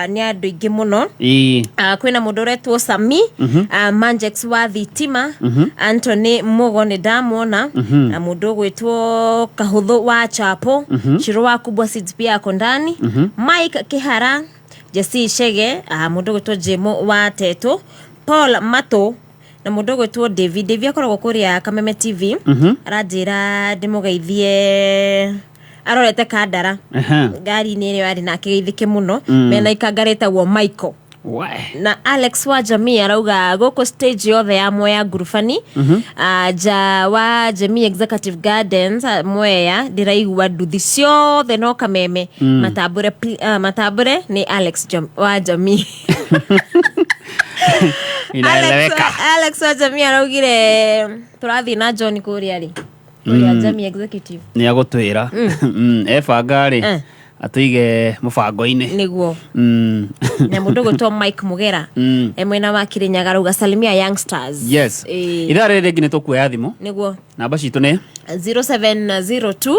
nĩ andũ aingĩ mũno. Kwĩna mũndũ ũretwo Sami, Manjex wa Thitima, Anthony Mugo nĩ ndamuona, na mũndũ ũgwĩtwo Kahũthũ wa Chapo, Shiro wa Kubwa Seeds pia ako ndani, Mike Kihara, Jesse Shege, mũndũ ũgwĩtwo Jemo wa Teto, Paul Mato, na mũndũ ũgwĩtwo David. David akoragwo kũrĩa Kameme TV. Aranjĩra ndĩmũgeithie, arorete Kandara ngari-inĩ ĩrĩa arĩ nake geithĩke mũno. Mena ikanga rĩtagwo Michael. We. Na Alex wa Jamii arauga gũkũ stage yothe ya Mwea Ngurubani, nja wa Jamii Executive Gardens, Mwea, ndĩraigua nduthi ciothe no Kameme. Matambũre, matambũre nĩ Alex wa Jamii. Inaeleweka. Alex wa Jamii araugire tũrathiĩ na John kũrĩa rĩ kũrĩa Jamii Executive. Nĩ agũtwĩra. Ebanga rĩ, atũige mũbango-inĩ. Nĩguo. Na mũndũ ũgwĩtwo Mike Mugera e mwena wa Kirinyaga arauga salimia youngsters. Yes. Ithaa rĩrĩ rĩngĩ nĩ tũkuoya thimũ. Nĩguo. Namba citũ nĩ 0702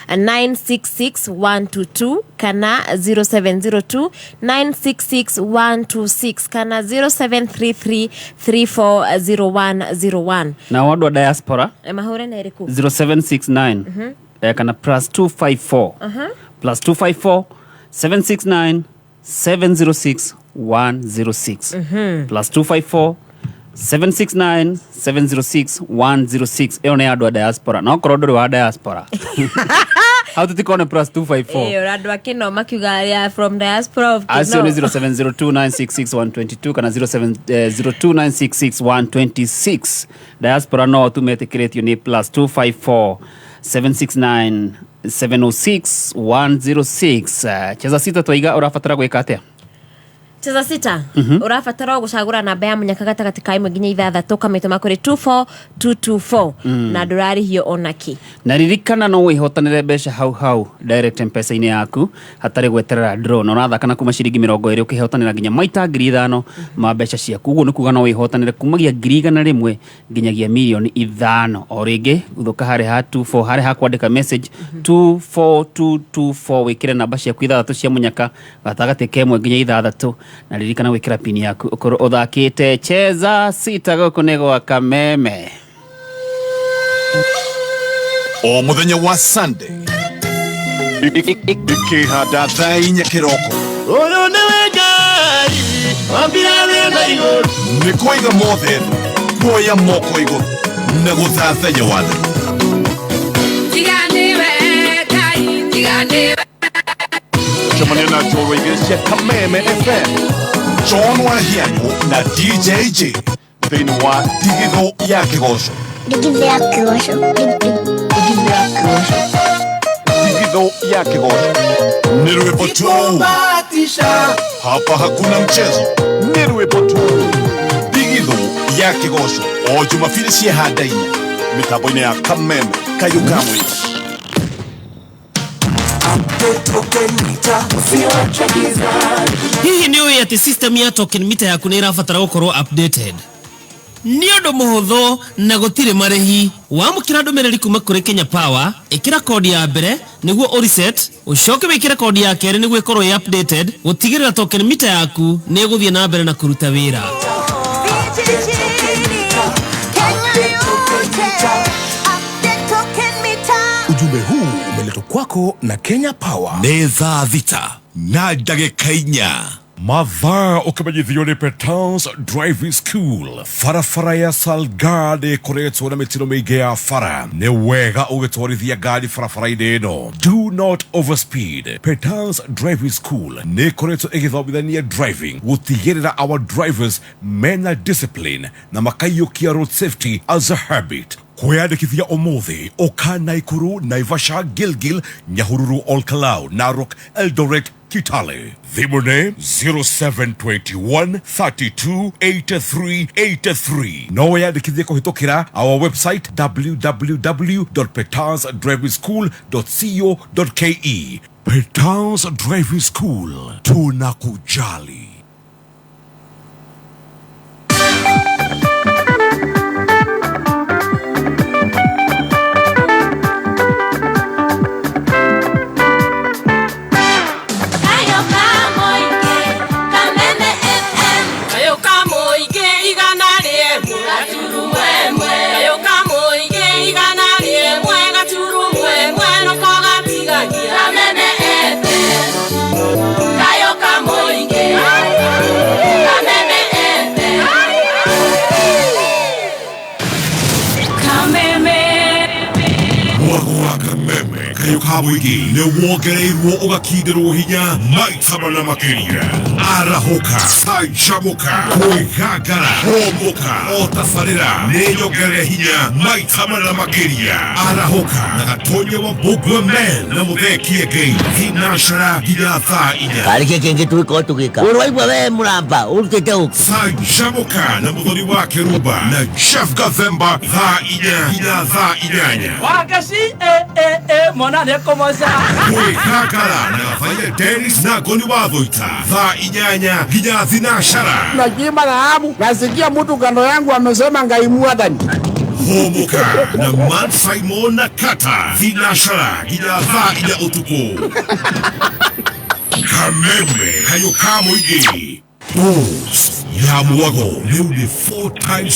966 122 kana 0702 966 126 kana 0733 340101. Na andũ a diaspora? Mahũre na ĩrĩkũ? 0769 kana plus 254, plus 254 769 706 106, plus 254 769 706 106. Ĩyo nĩ andũ a diaspora, na okorwo ndũrĩ wa diaspora hau tũtikone plus 254. Ĩĩ, andũ a Kĩno makiuga arĩa from diaspora of Acio nĩ Kĩno. 0702966122 kana 0702966126. Diaspora no tu metĩkĩrĩtio nĩ plus 254 769 706 106. Cheza Sita, twaiga ũrabatara gwĩka atĩa? Cheza Sita ũrabatara o gũcagũra namba ya mũnyaka gatagatĩ ka 1 nginya 6, ũkamĩtũma kũrĩ 24224, na ndũrarĩhio onakĩ. Na ririkana no wĩhotanĩre mbeca hau hau direct Mpesa-inĩ yaku hatarĩ gweterera draw, na ũrathaka na kuma ciringi 20 ũkĩhotanĩra nginya maita 5,000 ma mbeca ciaku. Ũguo nĩ kuga no wĩhotanĩre kumagia 100,000 nginyagia mirioni 5. O rĩngĩ gũthũka harĩ ha 24 harĩ ha kwandĩka message 24224, wĩkĩre namba ciaku ithathatũ cia mũnyaka gatagatĩ ka 1 nginya 6, na ririkana gwĩkĩra pini yaku ũkorwo ũthakĩte Cheza Sita. Gũkũ nĩ gwa Kameme. O muthenya wa Sunday ikihanda thaa 4 kĩroko. Ũyũ nĩwe Ngai wambire thĩ na igũrũ. Nĩ kũiga mothe thĩ, kuoya moko igũrũ na gũthathaiya wathani. Tiganiwe Ngai, tiganiwe. Cemania na njorua igĩrĩ cia Kameme FM, John Wahianyũ na DJ J, thĩinĩ wa Ndigithũ ya Kĩgoco. Ndigithũ ya Kĩgoco. Ndigithũ ya Kĩgoco. Ndigithũ ya Kĩgoco nĩ rwĩmbo tu. Hapa hakuna mchezo, nĩ rwĩmbo tu. Ndigithũ ya Kĩgoco o Jumapili cia handa 4 mĩtambo-inĩ ya Kameme Kayũ ka Mũingĩ. Hihi nĩ ũĩ atĩ system ya token meter yaku nĩ ĩrabatara gũkorwo updated? Nĩ ũndũ mũhũthũ na gũtirĩ marĩhi. Wamũkĩra ndũmĩrĩri kuma kũrĩ Kenya Power, ĩkĩra kodi ya mbere nĩguo ũreset, ũcoke wĩkĩre kodi ya kerĩ nĩguo ĩkorwo ĩ updated, gũtigĩrĩra token mita yaku nĩ ĩgũthiĩ na mbere na kũruta wĩra. Ujumbe huu umeletwa kwako na Kenya Power. Nĩ thaa 6:04. Mathaa ũkĩmenyithio nĩ Petans Driving School. Barabara ya Salgad ĩkoretwo na mĩtino mĩingĩ ya bara. Nĩ wega ũgĩtwarithia ngari barabara-inĩ ĩno. Do not overspeed. Petans Driving School nĩ ĩkoretwo ĩgĩthomithania driving gũtigĩrĩra our drivers mena discipline na makaiyũkia road safety as a habit. Kwĩyandĩkithia ũmũthĩ, ũka Naikuru, Naivasha, Gilgil, Nyahururu, Olkalau, Narok, Eldoret, Kitale. Thimũ nĩ 0721 32 83 83. No wĩyandĩkithie kũhĩtũkĩra our website www.petansdrivingschool.co.ke. Petans Driving School, tunakujali. Kayo ka mũingĩ, Kameme FM. Kayo ka mũingĩ 101.1. Kayo ka mũingĩ 101.1 noko gatigagia. Kameme FM. Kayo ka mũingĩ, Kameme FM. Kameme. Mwago wa Kameme kayũ ka mũingĩ nĩ wongereirwo ũgakindĩrwo hinya maita mana makĩria. Arahũka, canjamũka, kwĩgangara, hũmũka, o tabarĩra nĩ nyongerere hinya maita mana makĩria. Arahũka na Gatonya wa Mbũngua Men na Mũthee Kĩengei thinacara nginya thaa 4. Karä kä kä ngä twä korwo tå gä ka å rwaigua we må ramba å rutä te å Canjamũka na Mũthoni wa Kĩrumba na Jeff Gathemba thaa 4 nginya thaa 8. Wagaci e e e mwana nĩ kũmoca. Kwĩgangara na Gathaia Dennis na Ngoni wa Thũita thaa 8 nginya thinacara. Nakiimba dhahabu, nasikia mtu kando yangu amesema Ngai mwathani. Hũmũka na Man Simon na Kata thinacara nginya thaa 4 ũtukũ. Kameme kayũ ka mũingĩ. Boss ya mwago rĩu nĩ 4 times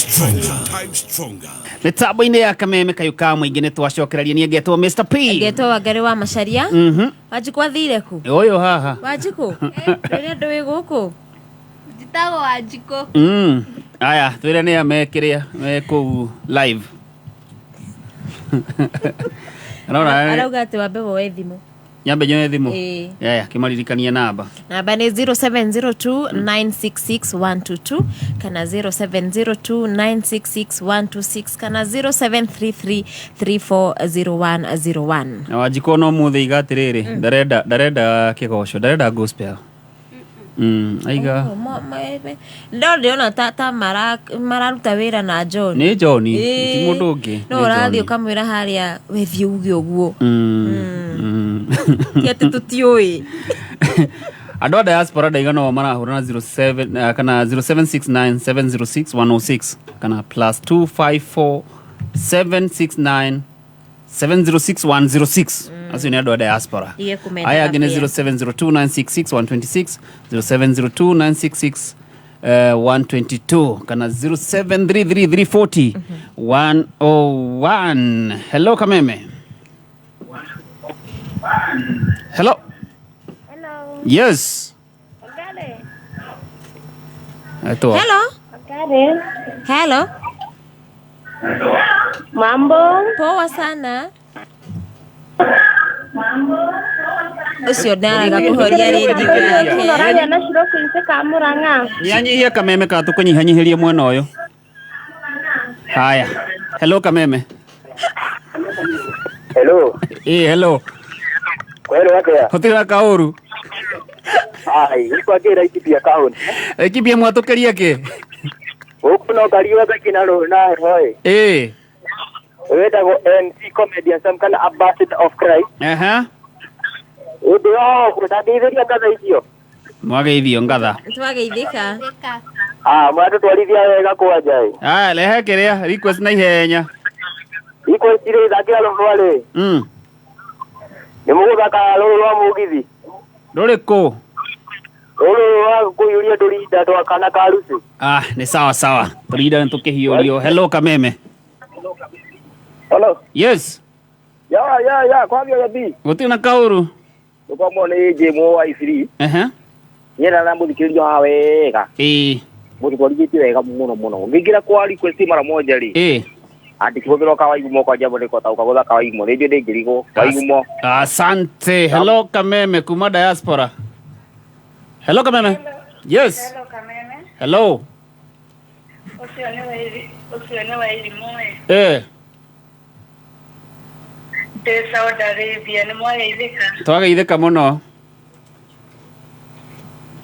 stronger. Mĩtambo-inĩ ya Kameme kayũ ka mũingĩ nĩ twacokereria. Niĩ ngetwo Mr P. Ngetwo Wangari wa Macharia. Wanjikũ athire kũ? Ũyũ haha. Wanjikũ, rĩrĩa andũ wĩ gũkũ. Njĩtagwo Wanjikũ. Aya, twĩre nĩa mekĩrĩa me kũu live. Arora Arauga atĩ wambe woe thimũ. Nyambe nyoe thimũ. Ĩĩ. Aya, kĩmaririkanie namba. Namba nĩ 0702 966 122 kana 0702 966 126 kana 0733 340101. Na Wanjikũ no mũthĩ iga atĩrĩrĩ, ndarenda kĩgoco, ndarenda gospel. Aiga. Oh, no ndĩrona ta mararuta wĩra na John. Nĩ John, Ĩĩ. ti mũndũ ũngĩ. No Nĩ ũrathiĩ John. ũkamwĩra harĩa we thiĩ uge ũguo. Ti atĩ tũtiũĩ. Andũ a diaspora ndaigana o marahũra na 07 kana 0769 706 106 kana plus 254 769 706 106. Acio nĩ andũ a diaspora. Tige kũmenda Aya angĩ nĩ kabĩa. 0702 966 126, 0702 966 122 kana 0733 340 101. Hello Kameme. Hello. Hello. Yes. Etoa. Hello. Hello. Mambo. Poa sana. Ũcio ndaraga kũhoria rĩndiũ yake. Ũraria na Shiro Queen ka Murang'a. Nyihanyihia Kameme kana tũkũnyihanyihĩrie mwena ũyũ. Haya. Hello Kameme. Hello. Ĩ, hello. Kwero atia? Hotira kaũru. Ai, gũkũ Laikipia county. Laikipia mwatũkĩria kĩ? Gũkũ no kariũa gakina na heho ĩ. Ĩ. Wĩtagwo MC Comedian Sam kana Ambassador of Christ. Aha. Ũndũ wa gũtandeithĩria ngatha icio. Mwageithio ngatha. Twageithĩka. Ah, mũratũtwarithia wega kwanja ĩ. Aya, rehe kĩrĩa request na ihenya. Request rĩ thakĩra rũrwa rĩ. Nĩ mũgũthaka rũrũ rwa mũgithi. Rũrĩkũ? Rũrũ rwa kũiyũria tũrinda twa kana ka rucu. Ah, nĩ sawa sawa. Tũrinda nĩ tũkĩhiũrio. Hello Kameme. Hello. Yes. Ya ya ya kwambia gathi. Gũtirĩ na kaũru. Gũkomwo nĩ Jimo wa Ifiri. Ehe. Niĩ na mũthikĩrĩria haha wega. Ĩĩ. Mũtwarithĩtie wega mũno mũno. Ngĩingĩra kwa request mara moja rĩ. Ĩĩ. Andĩkĩhũthĩrwo kawaigumo kwa jambo nĩkota ũkagũtha kawaigumo rĩngĩ ndĩngĩrigwo kawaigumo. Asante. Hello Kameme kuma diaspora. Hello Kameme. Yes. Hello Kameme. Hello. Ũcio nĩ Wairi, ũcio nĩ Wairimũ ĩ. Eh, Ndĩ Saudi Arabia, nĩ mwageithĩka? twageithĩka mũno.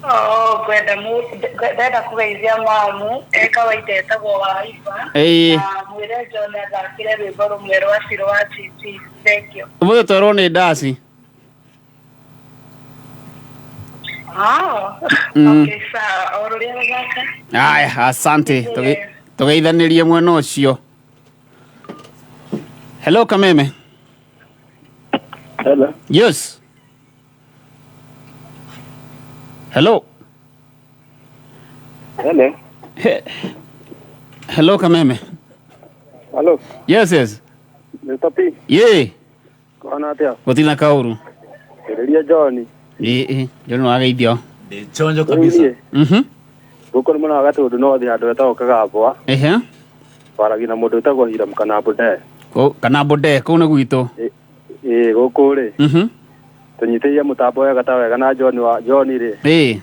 Oh, ngwenda ndenda kũgeithia mamu e kawaida etagwo Waiba. Ĩĩ. Na mwĩre John athakĩre rwĩmbo rũmwe rwa Ciro wa TT. Thank you. Ũmũthĩ twerwo nĩ ndaci. Ah, okay, sawa. O rũrĩa rũthaka. Aya, asante. Tũgeithanĩrie mwena ũcio. Hello Kameme. Hello. Yes. Hello. Hello. Hello Kameme. Hello. Yes, yes. Mr. P. Ye. Kwana atĩa? Gũtirĩ na kaũru. Ĩrĩria John. Ĩĩ, ĩĩ, John wageithio. Chonjo kabisa. Gũkũ nĩ mwena wa Gatũndũ no thiĩ handũ hetagwo Kagambwa. Ehe. Waragia na mũndũ wĩtagwo Hiram kana Mbũnde. Kũ kana Mbũnde kũu nĩ gwitũ. Ĩĩ gũkũ rĩ. Tũnyitĩrĩire mũtambo wega ta wega na John wa John rĩ. Ĩĩ.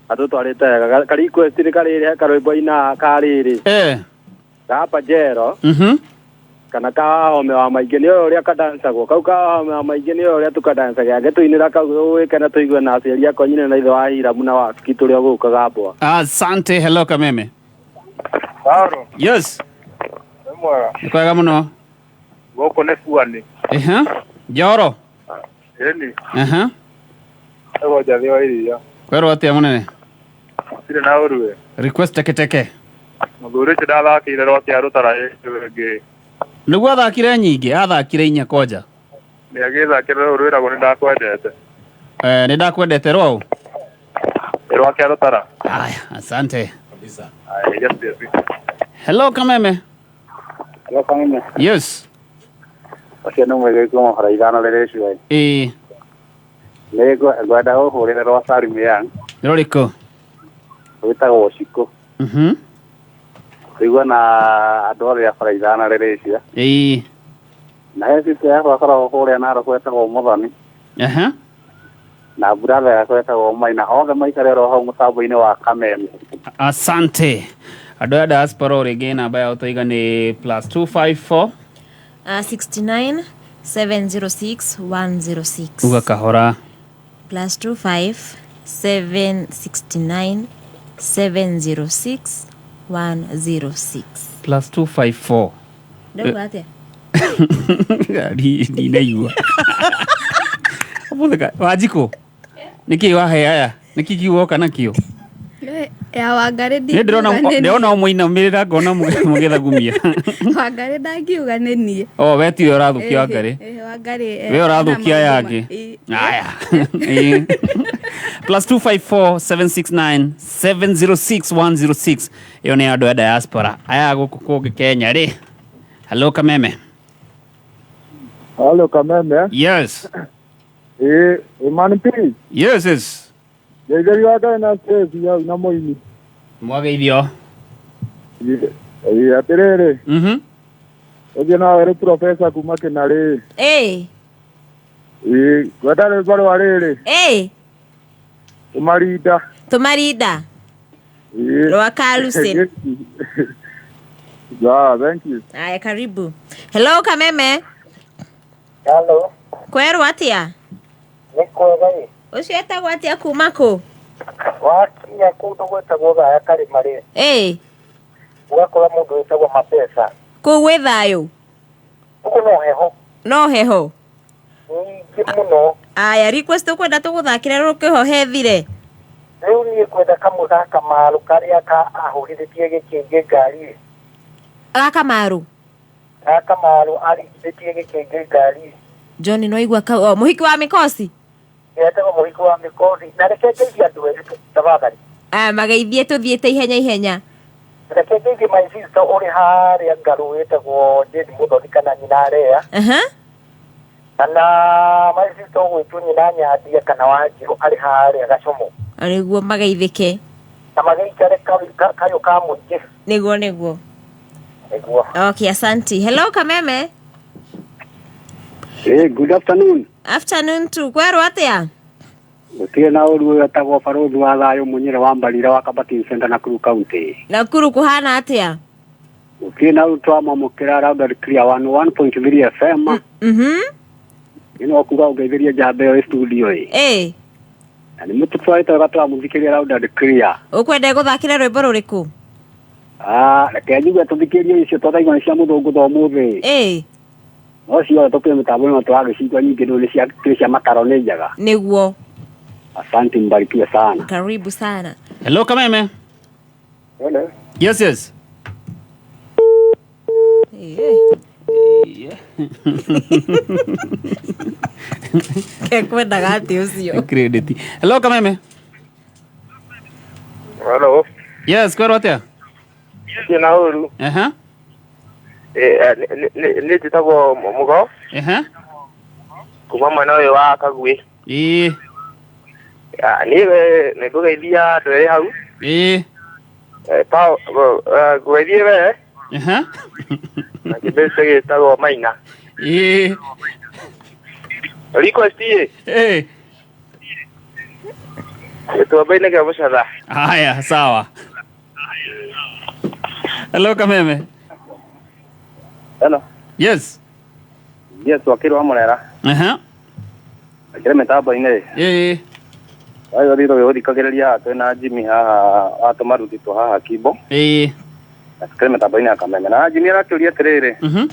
Atũtwarĩte wega. Ka request nĩ karĩrĩ he karwĩmbo ina karĩrĩ. Eh. Ga Pajero. Kana ka Wahome wa maingĩ nĩ ũrĩa kadancagwo kau ka Wahome wa maingĩ nĩ ũrĩa tũkadancaga angĩtũinĩra kau ũĩke na tũigue na aciari akwa nyine na ithe wa Hiramu na Wafiki tũrĩ o gũkũ Kagambwa. Asante. Hello Kameme. Sauro. Yes. Nĩ mwega. Nĩ kwega mũno. Gũkũ nĩ Buani. Ehe. Njoro. Ĩni. Ehe. Ĩgwo Njathĩ wa iria. Kwerwo atĩa mũnene? Gũtirĩ na ũru. Request teke teke. Mũthuri ũcio ndathakĩire rwake arũtara ĩngĩ. Nĩguo athakire nyingĩ, athakire inya kwanja. Nĩ agĩthakĩra rũu rwĩragwo nĩ ndakwendete. Eh, nĩ ndakwendete rwaũ? Rwake arũtara. Aya, asante. Kabisa. Aya, yes, yes. Hello Kameme. Hello Kameme. Yes. Ũcio nĩ mwega kuma bara ithano rĩrĩ cio. Ĩĩ. Nĩ ngwenda gũhũrĩra rwa Salim Young. Rũrĩkũ? Rwĩtagwo Cikũ. Tũigua na andũ othe a bara ithano rĩrĩ cio. Ĩĩ. Na he sister yakwa akoragwo kũrĩa Narok etagwo Mũthoni. Ehe. Na brother yakwa etagwo Maina. Othe maikare oro hau mũtambo-inĩ wa Kameme. Asante. Andũ a diaspora o rĩngĩ namba yao tũiga nĩ +254 69 706 106. Uga kahora. +25 769 706 106. +254. Ndauga atĩa? Ndinaigua. Ũmũthĩ Wanjikũ, nĩkĩ wahe aya? Nĩkĩ kiugoka nakĩo? Ya Wangarĩ Nĩ ndĩrona ndĩrona mũinamĩrĩra ngona mũgĩthagumia. Wangarĩ ndangiuga nĩ niĩ. O we tiwe ũrathũkia Wangarĩ. Wangarĩ. We ũrathũkia aya angĩ. Aya. +254 769 706 106. Ĩyo nĩ andũ a diaspora. Aya gũkũ kũngĩ Kenya rĩ. Hello Kameme. Hello Kameme. Yes. Imani P. Yes, yes. Ngeithĩri wa Ngai na Stacy hau na mũini. Mwageithio. Ĩĩ atĩrĩrĩ. Ũthiĩ nawe rĩ professor kuma Kĩnarĩ. Ĩĩ. Ĩĩ ngwenda rwĩmbo rwa rĩrĩ. Ĩĩ. Tũmarinda. Tũmarinda. Ĩĩ. Rwa Kalusin. Yeah, thank you. Aya, karibu. Hello Kameme. Hello. Kwerwo atĩa? Nĩ kwega ĩ. Ũcio etagwo atĩa kuma kũ? Wakinya kũndũ gwĩtagwo Gaya Karĩma rĩ. Ĩĩ. Ũgakora mũndũ wĩtagwo Mapesa. Kũu gwĩ thayũ? Gũkũ no heho. No heho? Nyingĩ mũno. Aya, request ũkwenda tũgũthakĩre rũkĩhohe thire? Rĩu niĩ Niĩ ngwenda kamwe ga Kamaru karĩa ka ahũrithĩtie gĩkĩngĩ ngari. Ga Kamaru? Ga Kamaru aringithĩtie gĩkĩngĩ ngari. John no igua kau, oh, mũhiki wa mĩkosi. Etagwo mũhiki wa mĩkothi. Na reke ngeithie andũ erĩ tu tafadhali. Ah, mageithie tũthiĩte ihenya ihenya. Reke ngeithie my sister ũrĩ harĩa Ngarũ wĩtagwo Jane Mũthoni kana nyina Area. Kana my sister ũgwĩtwo nyina Nyandia kana Wanjirũ arĩ harĩa Gacomo. Nĩguo mageithĩke. Na magĩikare kayũ ka mũingĩ. Nĩguo nĩguo. Nĩguo. Okay, asanti. Hello Kameme. Hey, good afternoon. Afternoon tu. Kwerwo atĩa? Gũtirĩ na ũru ũyũ etagwo barũthi wa thayũ Mũnyĩrĩ wa Mbarire wa Kabati Center Nakuru County. Nakuru kũhana atĩa? Gũtirĩ na ũru twamamũkĩra loud and clear 101.3 FM. Ĩno kuga ũngeithĩrie njamba ĩyo ĩ studio ĩ. Ĩ. Na nĩ mũtũtwarĩte wega tũramũthikĩria loud and clear. Ũkwenda gũthakĩra rwĩmbo rũrĩkũ? Ah, reke njigue tũthikĩrie icio twataigua nĩ cia mũthũngũ tha ũmũthĩ. Ĩ. No ciothe tũkĩrĩ mĩtambo ĩno tũragĩcigua nyingĩ nĩ cia nĩ cia makaro nĩ njega. Nĩguo. Asante, mbarikiwe sana. Karibu sana. Hello Kameme. Hello. Yes, yes. Kekwendaga atĩ ũcio. Credit. Hello Kameme. Hello. Yes, kwerwo atĩa? Gũtirĩ na ũru. Aha. Nĩ njĩtagwo Mũgo Aha. kuma mwena ũyũ wa Kaguĩ. Ĩĩ. Niĩ nĩ ngũgeithia andũ erĩ hau. Ĩĩ. Ngũgeithie we Aha. na kĩmbeca gĩtagwo Maina. Ĩĩ. Request ĩ. Ĩĩ. Gĩtuamba-inĩ kĩa Mũcatha. Haya, sawa. Hello Kameme. Hello. Yes. Yes, wakiri wa Murera. Aha. Akĩrĩ mĩtambo-inĩ. Ĩĩ. Ayo thiro gũthikagĩrĩria haha twĩna Jimmy haha watũmarutitwo haha Kimbo. Ĩĩ. Na tukĩrĩ mĩtambo-inĩ ya Kameme. Na Jimmy arakĩũria atĩrĩrĩ. Mhm.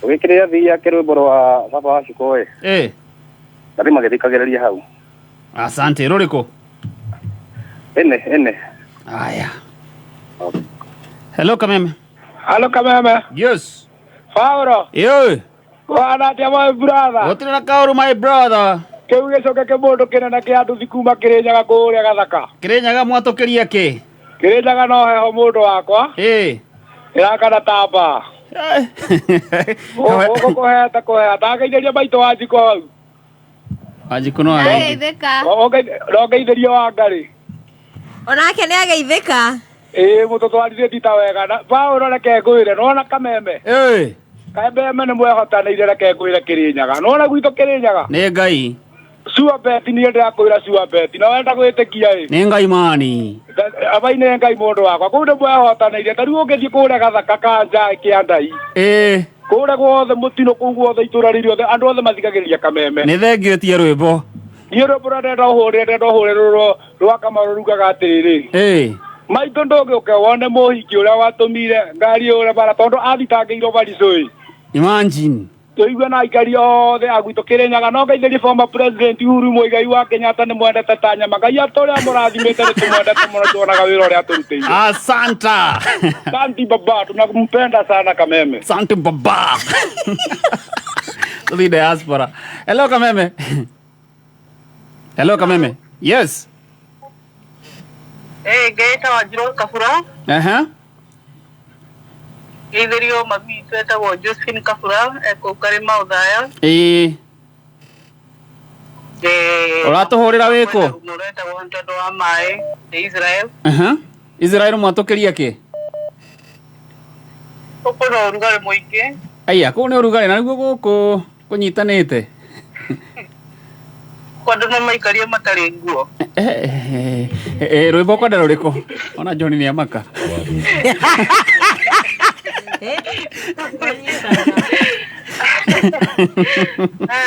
Ũgĩkĩrĩra thii yake rwĩmbo rwa baba wa Shiko ĩ. Ĩĩ. Ndathi magĩthikagĩrĩria hau. Asante, rũrĩkũ? Ĩne, ĩne. Haya. Hello Kameme. Hello Kameme. Yes. Paolo. Ĩĩ. Wana atĩa my brother? Gũtirĩ na kaũru my brother. Kĩu gĩcoke kĩmũndũ kĩnene kĩa nduthi kuma Kĩrĩnyaga kũrĩa Gathaka. Kĩrĩnyaga mwatũkĩria kĩ? Kĩrĩnyaga no heho mũndũ wakwa. Ĩĩ. Ĩrakana tamba. Gũkũ kũhete kũheha. Ndageithĩria maitũ wa njiko hau. Wanjikũ no Ageithĩka. No ngeithĩrio wa Ngarĩ. Onake nĩ ageithĩka. Ĩĩ mũtũtwarithĩtie ta wega. Na Paũlũ reke ngwĩre nĩwona Kameme. Ĩĩ. Kameme nĩ mwehotanĩire reke ngwĩre Kĩrĩnyaga. Nĩwona gwitũ Kĩrĩnyaga? Nĩ Ngai. Sure bet niĩ ndĩrakwĩra sure bet. Na wenda gwĩtĩkia ĩ. Nĩ Ngai mani. Abai nĩ Ngai mũndũ wakwa. Kũu nĩ mwehotanĩire. Ta rĩu ũngĩthiĩ kũrĩa Gathaka ka nja kĩandai. Ĩĩ. Kũrĩa guothe mũtino kũu guothe itũra rĩrĩ othe andũ othe mathikagĩrĩria Kameme. Nĩ thengio tie rwĩmbo. Niĩ rwĩmbo rũrĩa ndĩrenda ũhũrĩre ndĩrenda ũhũrĩre rũrũ rwa Kamaru rugaga atĩrĩrĩ. Ĩĩ. Maitũ ndũgĩũke wone mũhiki ũrĩa watũmire ngari ũrĩa bara tondũ athitangĩirwo baricũ ĩ. Imagine. Tũigue na aikari othe a gwitũ Kĩrĩnyaga no ngeithĩrie former president Uhuru Muigai wa Kenyatta nĩ mwendete ta nyama. Ngai atũrĩa mũrathimĩte nĩ tũmwendete mũno tuonaga wĩra ũrĩa atũrutĩire. Asanta. Asante baba, tunakumpenda sana Kameme. Asante baba. Tũthiĩ diaspora. Hello Kameme. Hello Kameme. Yes. Eh, ngeita Wanjirũ Kabura. Aha. Ngeithĩrio mami witũ etagwo Josephine Kabura ekũu Karĩma Othaya. Ĩĩ. Ũratũhũrĩra wĩkũ? Ũretagwo Ntendo wa maĩ nĩ Israel. Aha. Israel mwatũkĩria kĩ? Gũkũ no ũrugarĩ mũingĩ. Aya, kũu nĩ ũrugarĩ na nĩguo gũkũ kũnyitanĩte. Kwa andũ no maikarie matarĩ nguo. Rwĩmbo kwenda rũrĩkũ? Ona John nĩ amaka.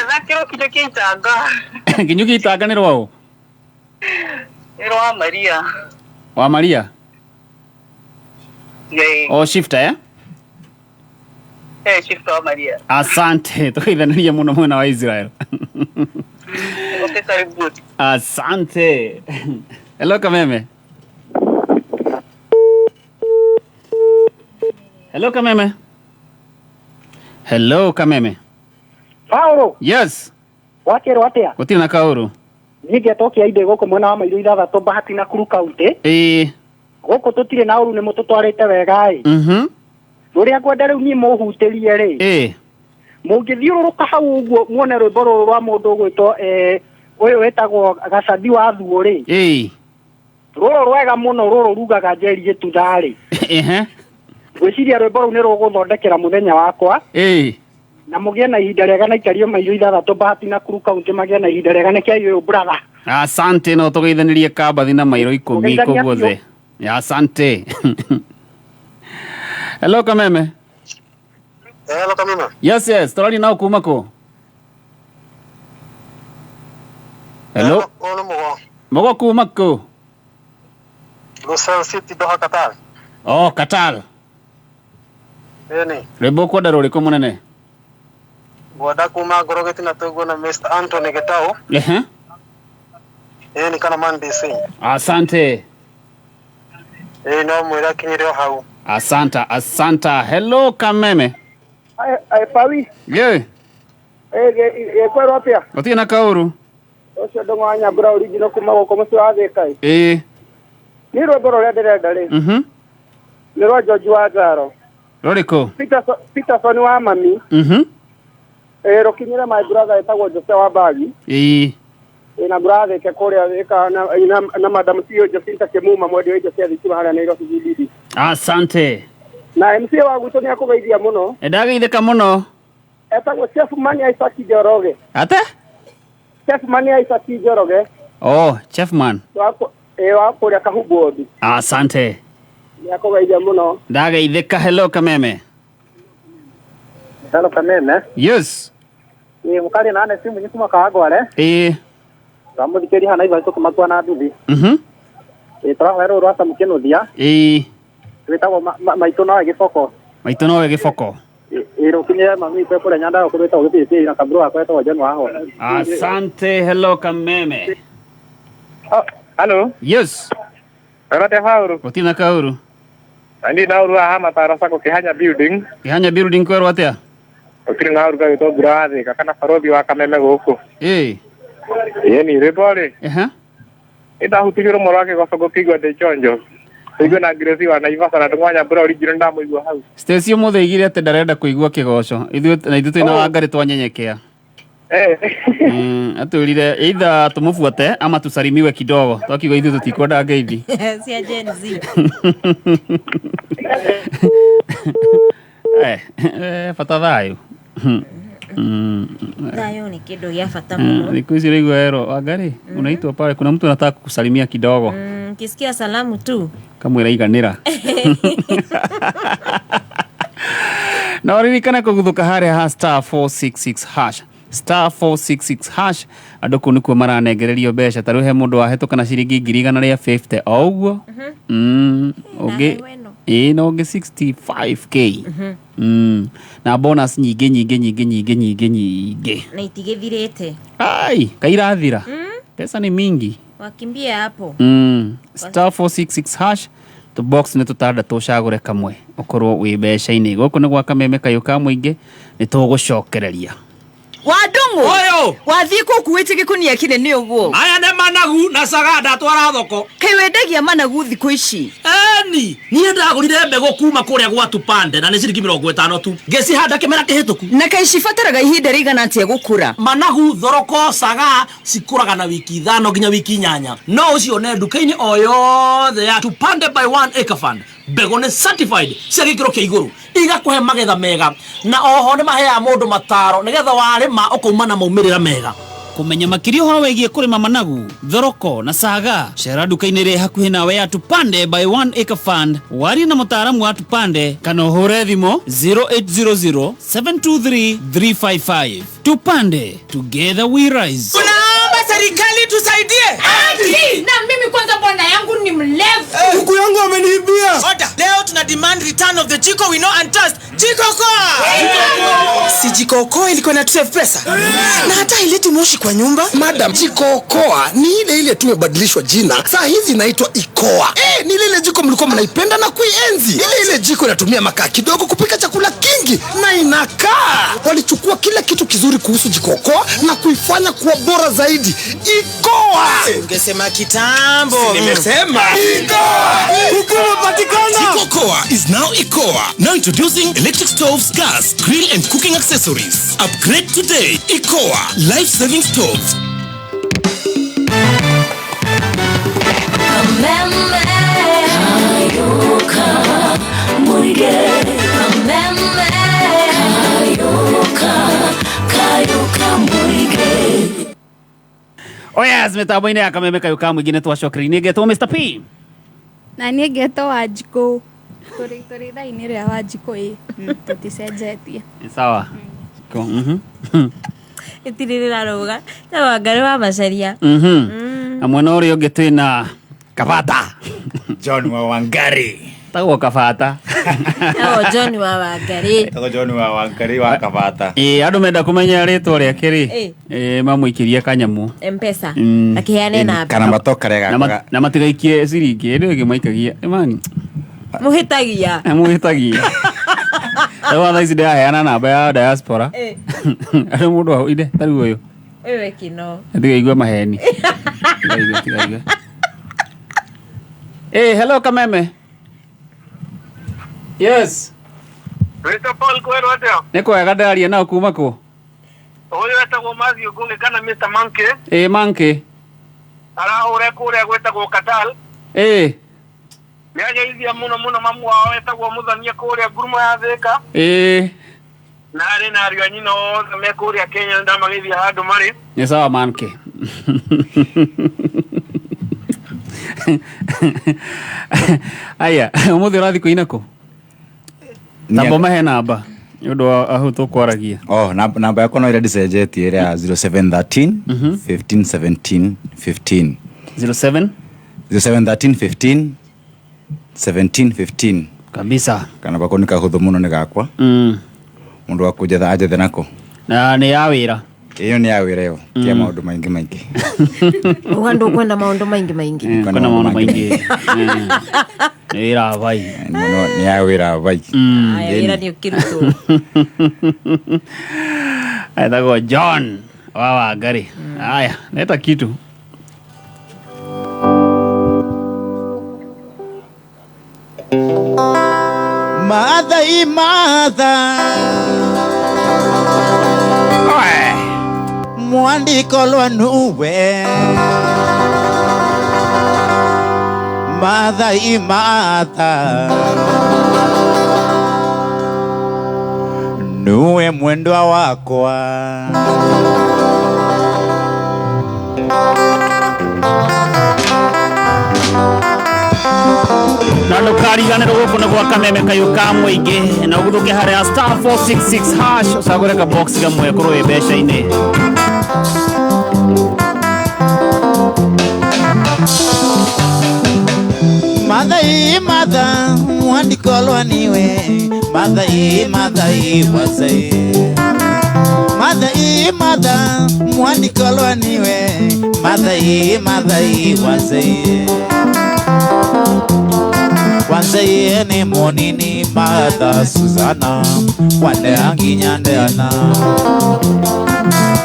Thakĩrwo kinyũ kĩa itanga. Kinyũ kĩa itanga nĩ rwaũ? Nĩ rwa Maria. Wa Maria? Ĩĩ. O shifter eh? Eh, shifter wa Maria. Asante, tũgeithanĩria mũno mwena wa Israel. Okay, karibu. Asante. Hello Kameme. Hello Kameme. Hello Kameme. Paolo. Yes. Wakerwo atia? Gũtirĩ na kaũru. Niĩ ngetokia inde gũkũ mwena wa Mairũ ithathatũ Bahati na Nakuru County. Ĩĩ. Gũkũ tũtirĩ na ũru nĩ mũtũtwarĩte wega ĩ. Mhm. Rũrĩa ngwenda rĩu niĩ mũhutĩrie rĩ. Ĩĩ. Mũngĩthiũrũrũka hau ũguo muone rwĩmbo rũrũ rwa mũndũ ũgwĩtwo ũyũ wĩtagwo Gacathi wa Thuo rĩ. Ĩĩ. Rũrũ rwega mũno rũrũ rugaga Njeri gĩtutha rĩ. Ehe. Ngwĩciria rwĩmbo rũu nĩ rũgũthondekera mũthenya wakwa. Ĩĩ. Na mũgĩe na ihinda rĩega na ikario Mairũ ithathatũ Bahati na Nakuru County magĩe na ihinda rĩega nĩ kĩai ũyũ brother. Asante no tũgeithanirie Kambathi na Mairũ 10 Mũgeithania kũguothe. Asante. Hello Kameme. Hello Kameme. Yes yes, tũraria nao kuma kũ? Hello. Ũyũ nĩ Mũgo. Mũgo kuma kũ? Lusail City Doha Qatar. Oh, Qatar. Ĩni. Rwĩmbo ũkwenda rũrĩkũ mũnene? Ngwenda kuma ngoro gĩtina tũigue na Mr. Anthony Gitau. Ehe. Ĩni kana Man DC. Asante. Ĩni no mwĩre akinyire o hau. Asanta, asanta. Hello Kameme. Ai Pawi. Ye. Kwero atia? Gũtirĩ na kaũru. Ũcio ndũng'o wa Nyambura original kuma gũkũ mũciĩ wa Thĩka. Ĩĩ. Nĩ rwĩmbo rũrĩa ndĩrenda rĩ. Mhm. Nĩ rwa George wa Njaro. Rũrĩkũ? Peterson wa mami. Mhm. Rũkinyĩre my brother ĩtagwo Jose wa Bagi. Ĩĩ. Ĩna brother ĩke kũrĩa ĩka na madam CEO Jacinta Kimuma mwendia wa indo cia thitima harĩa Nairobi CBD. Asante. Na MC wa gwitũ nĩ akũgeithia mũno. Ndageithĩka mũno. Etagwo Chef Mani Isaac Njoroge. Ate? Chef Mani Isaac Njoroge. Oh, Chef Man. Wa kũrĩa Kahumbodi. Asante. Nĩ akũgeithia mũno. Ndageithĩka. Hello Kameme. Hello Kameme. Yes. Ĩ mũkari na ane simu nyikuma Kawangware. Ĩĩ. Tũramũthikĩria hana Ivan tũkĩmakua na nduthi. Mhm. Ĩ tũrahoera rũrũ rwa Samu Kĩnuthia. Ĩĩ. Rwĩtagwo Maitũ nowe Gĩboko. Maitũ nowe Gĩboko. Ĩ rũkinyĩre mami witũ kũrĩa Nyandarua kũrĩa rwĩtagwo Gĩbĩbĩ na kaburu gakwa etagwo John Waho. Asante. Hello Kameme. Hello. Yes. Orote Paulu. Gũtirĩ na kaũru. Ndi na ũru haha Mataro Sacco Kĩhanya building. Kĩhanya building kwerwo atĩa? Gũtirĩ na ũru gagĩtwo Mbura wa Thĩka kana barothi wa Kameme gũkũ. Ĩĩ. Ĩni rwĩmbo rĩ. Ehe. Nĩndahutirio rũmwe rwa kĩgoco ngũkĩigua ndĩ chonjo. Tũigue na Grace wa Naivasha na ndũng'wa Nyambura original ndamũigua hau. Stacy ũmũthĩ aigire atĩ ndarenda kũigua kĩgoco. Ithuĩ na ithuĩ twĩna Wangarĩ twanyenyekea. Atwĩrire either tũmũbuate ama tusalimiwe kidogo. Twakiuga ithuĩ tũtikwenda ngeithi. Cia Gen Z. Bata thayũ. Thayũ nĩ kĩndũ gĩa bata mũno. Thikũ ici ũraigua ero Wangarĩ unaitwa pale kuna mtu anataka kukusalimia kidogo. Kisikia salamu tu. Kamwĩra iganĩra. Na ũririkane kũguthũka harĩa ha star 466 hash. Star 466 hash andũ kũu nĩkuo maranengererio mbeca ta rĩu he mũndũ wahĩtũka na ciringi 150 o ũguo. Ũngĩ ĩĩ na ũngĩ 65k. Na bonus nyingĩ nyingĩ nyingĩ nyingĩ nyingĩ nyingĩ. Na itigĩthirĩte. Ai, kairathira. Pesa ni mingi. Wakimbia hapo. Star 466 hash to box nĩ tũtandatũ ũcagũre kamwe ũkorwo wĩ mbeca-inĩ. Gũkũ nĩ gwa Kameme kayũ ka mũingĩ nĩ tũgũcokereria. Wadungu Oyo wathii kukuĩte gĩkunia kĩnene ũguo. Aya nĩ managu na caga ndatwara thoko. Kaĩ wendagia managu thikũ ici? Eni niĩ ndagũrire mbegũ kuma kũrĩa gwa Tupande na nĩ ciringi 50 tu. Ngĩcihanda kĩmera kĩhĩtũku. Na kaĩ cibataraga ihinda rĩigana atĩa gũkũra? Managu, thoroko, caga cikũraga na wiki 5 nginya wiki 8. No ũcione nduka-inĩ o yothe ya Tupande by 1 Acre Fund. Mbegũ nĩ certified cia gĩkĩro kĩa igũrũ igakũhe magetha mega na oho nĩ maheaga mũndũ mataro nĩgetha warĩma ũkauma na maumĩrĩra mega. Kũmenya makĩria ũhoro wĩgiĩ kũrĩma managu, thoroko na caga, cera nduka-inĩ ĩrĩa hakuhĩ nawe ya Tupande by 1 Acre Fund, warie na mũtaaramu wa Tupande kana ũhũre thimũ 0800 723 355. Tupande, together we rise. Tunaomba serikali tusaidie. Ati, na mimi kwanza bwana yangu ni mlevu. Kuku yangu ameniibia. Order. Leo tuna demand return of the Jiko we know and trust. Jiko Koa. Si Jiko Okoa ilikuwa na save pesa na hata haileti moshi kwa nyumba. Madam, Jiko Okoa ni ile ile tu imebadilishwa jina. Saa hizi inaitwa Ikoa. Ni ile ile jiko mlikuwa mnaipenda na kuienzi. Ile ile jiko inatumia makaa kidogo kupika chakula kingi na inakaa. Walichukua kila kitu kizuri kuhusu Jiko Okoa na kuifanya kuwa bora zaidi. Ikoa. Ungesema kitambo. Si nimesema. Ikoa. Hukumapatikana. Jiko Okoa is now Ikoa. Now introducing electric stoves, gas, grill and cooking accessories. Upgrade today. Ikoa. Life-saving stoves. Oh yes, mitambo-inĩ ya Kameme kayũ ka mũingĩ nĩ twacokereirie ngetwo Mr P. Na niĩ ngetwo Wanjikũ. Tũrĩ thaa-inĩ rĩa Wanjikũ ĩ tũticenjetie. Nĩ sawa. Itirĩ rĩrarũga ta Wangari wa Macharia. Na mwena ũrĩa ũngĩ twĩna Kabata. John wa Wangari. Tagwo Kabata. Tagwo John wa Wangari. Tagwo John wa Wangari wa Kabata. Andũ menda kũmenya rĩtwa rĩake rĩ, mamũikĩrie kanyamũ. M-Pesa. Akĩheane namba. Kana matoka rega. Na matigaikie ciringi, ĩndĩ ĩngĩ maikagia. Imani. Mũhĩtagia. Mũhĩtagia. Rĩu thaa ici ndĩraheana namba ya diaspora. Arĩ mũndũ wa inde ta rĩu ũyũ. Wewe kino. Tigaigua maheni. Tigaigua. Hello Kameme. Yes. Mr. Paul kwero atia? Nĩ kwega ndaria nao kuma kũ? Ũyũ etagwo Matthew Ngũgĩ kana Mr. Monkey. Monkey. Arahũra kũrĩa gwĩtagwo Katal. Nĩageithia mũno mũno mamu wao etagwo Mũthania kũrĩa ngurumo ya Thĩka. Na arĩ na ariũ a nyina othe me kũrĩa Kenya ndamageithia handũ marĩ. Nĩ sawa Monkey. Aya, ũmũthĩ ũrathiĩ kũina kũ? Tamba mahe namba nĩ ũndũ wa hau tũkwaragia. Oh, namba yakwa no ĩrĩa ndĩcenjetie ĩrĩa ya 0713 15 17 15. 07 0713 15 17 15. Kabisa. Kana bako nĩ kahũthũ mũno nĩ gakwa. Mũndũ wa kũnjetha anjethe nako. Na nĩ ya wĩra. Ĩyo nĩ ya wĩra ĩyo, ti ya maũndũ maingĩ maingĩ. Uga ndũkwenda maũndũ maingĩ maingĩ. Kwenda maũndũ maingĩ. Nĩ wĩra vai. Nĩ ya wĩra vai. Aya wĩra nĩ ũkĩrutwo. Etagwo John wa Wangari. Aya, leta kitu. Matha Matha mwandiko lwanuwe Matha Matha nuwe mwendwa wakwa. Na ndũkariganĩrwo gũkũ nĩ gwa Kameme kayũ ka mũingĩ na ũguthũke harĩa star 466 hash ũcagũre ka box kamwe kũrwo wĩ mbeca-inĩ. Matha Matha mwandiko lwaniwe Matha Matha wasai Matha Matha mwandiko lwaniwe Matha Matha wasai Wanzeye ni monini Martha Susana wande anginyandeana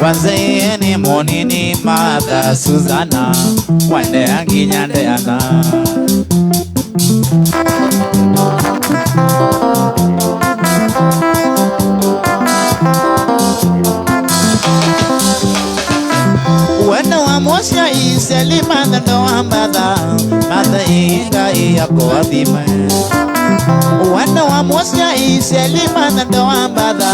Wanzeye ni monini Martha Susana wande anginyandeana. Wena wa mosha iseli madha wa madha madha inga iyako adhime. Wena wa mosha iseli madha wa madha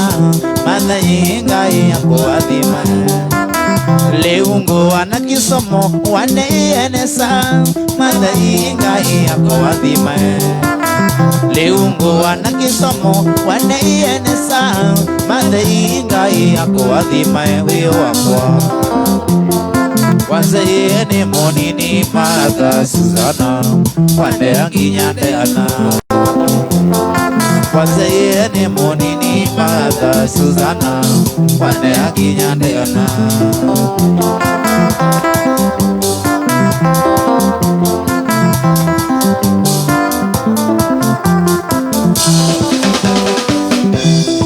madha inga iyako adhime. Leungo wana kisomo wane enesa madha inga iyako adhime. Leungo wana kisomo wane enesa madha inga iyako adhime wio wakwa. Wanzeye ni monini Martha Susana wande anginyandeana. Wanzeye ni munini Martha Suzana wane akinya ndeona.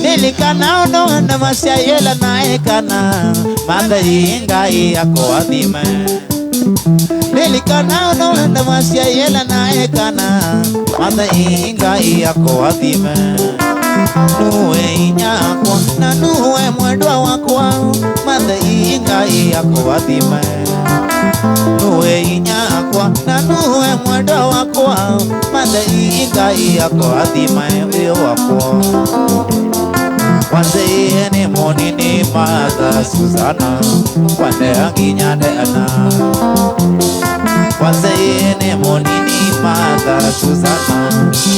Nilikana ono na masiayela na ekana Martha ingai yako athime. Nilikana ono na masiayela na ekana Martha ingai yako athime. Nuwe inyakwa na nuwe mwendwa wakwa Martha ingai yako athime. Nuwe inyakwa na nuwe mwendwa wakwa Martha ingai yako athime uyo wakwa. Wanzeye ni munini Martha Suzana wane akinya ndeana. Wanzeye ni munini Martha Suzana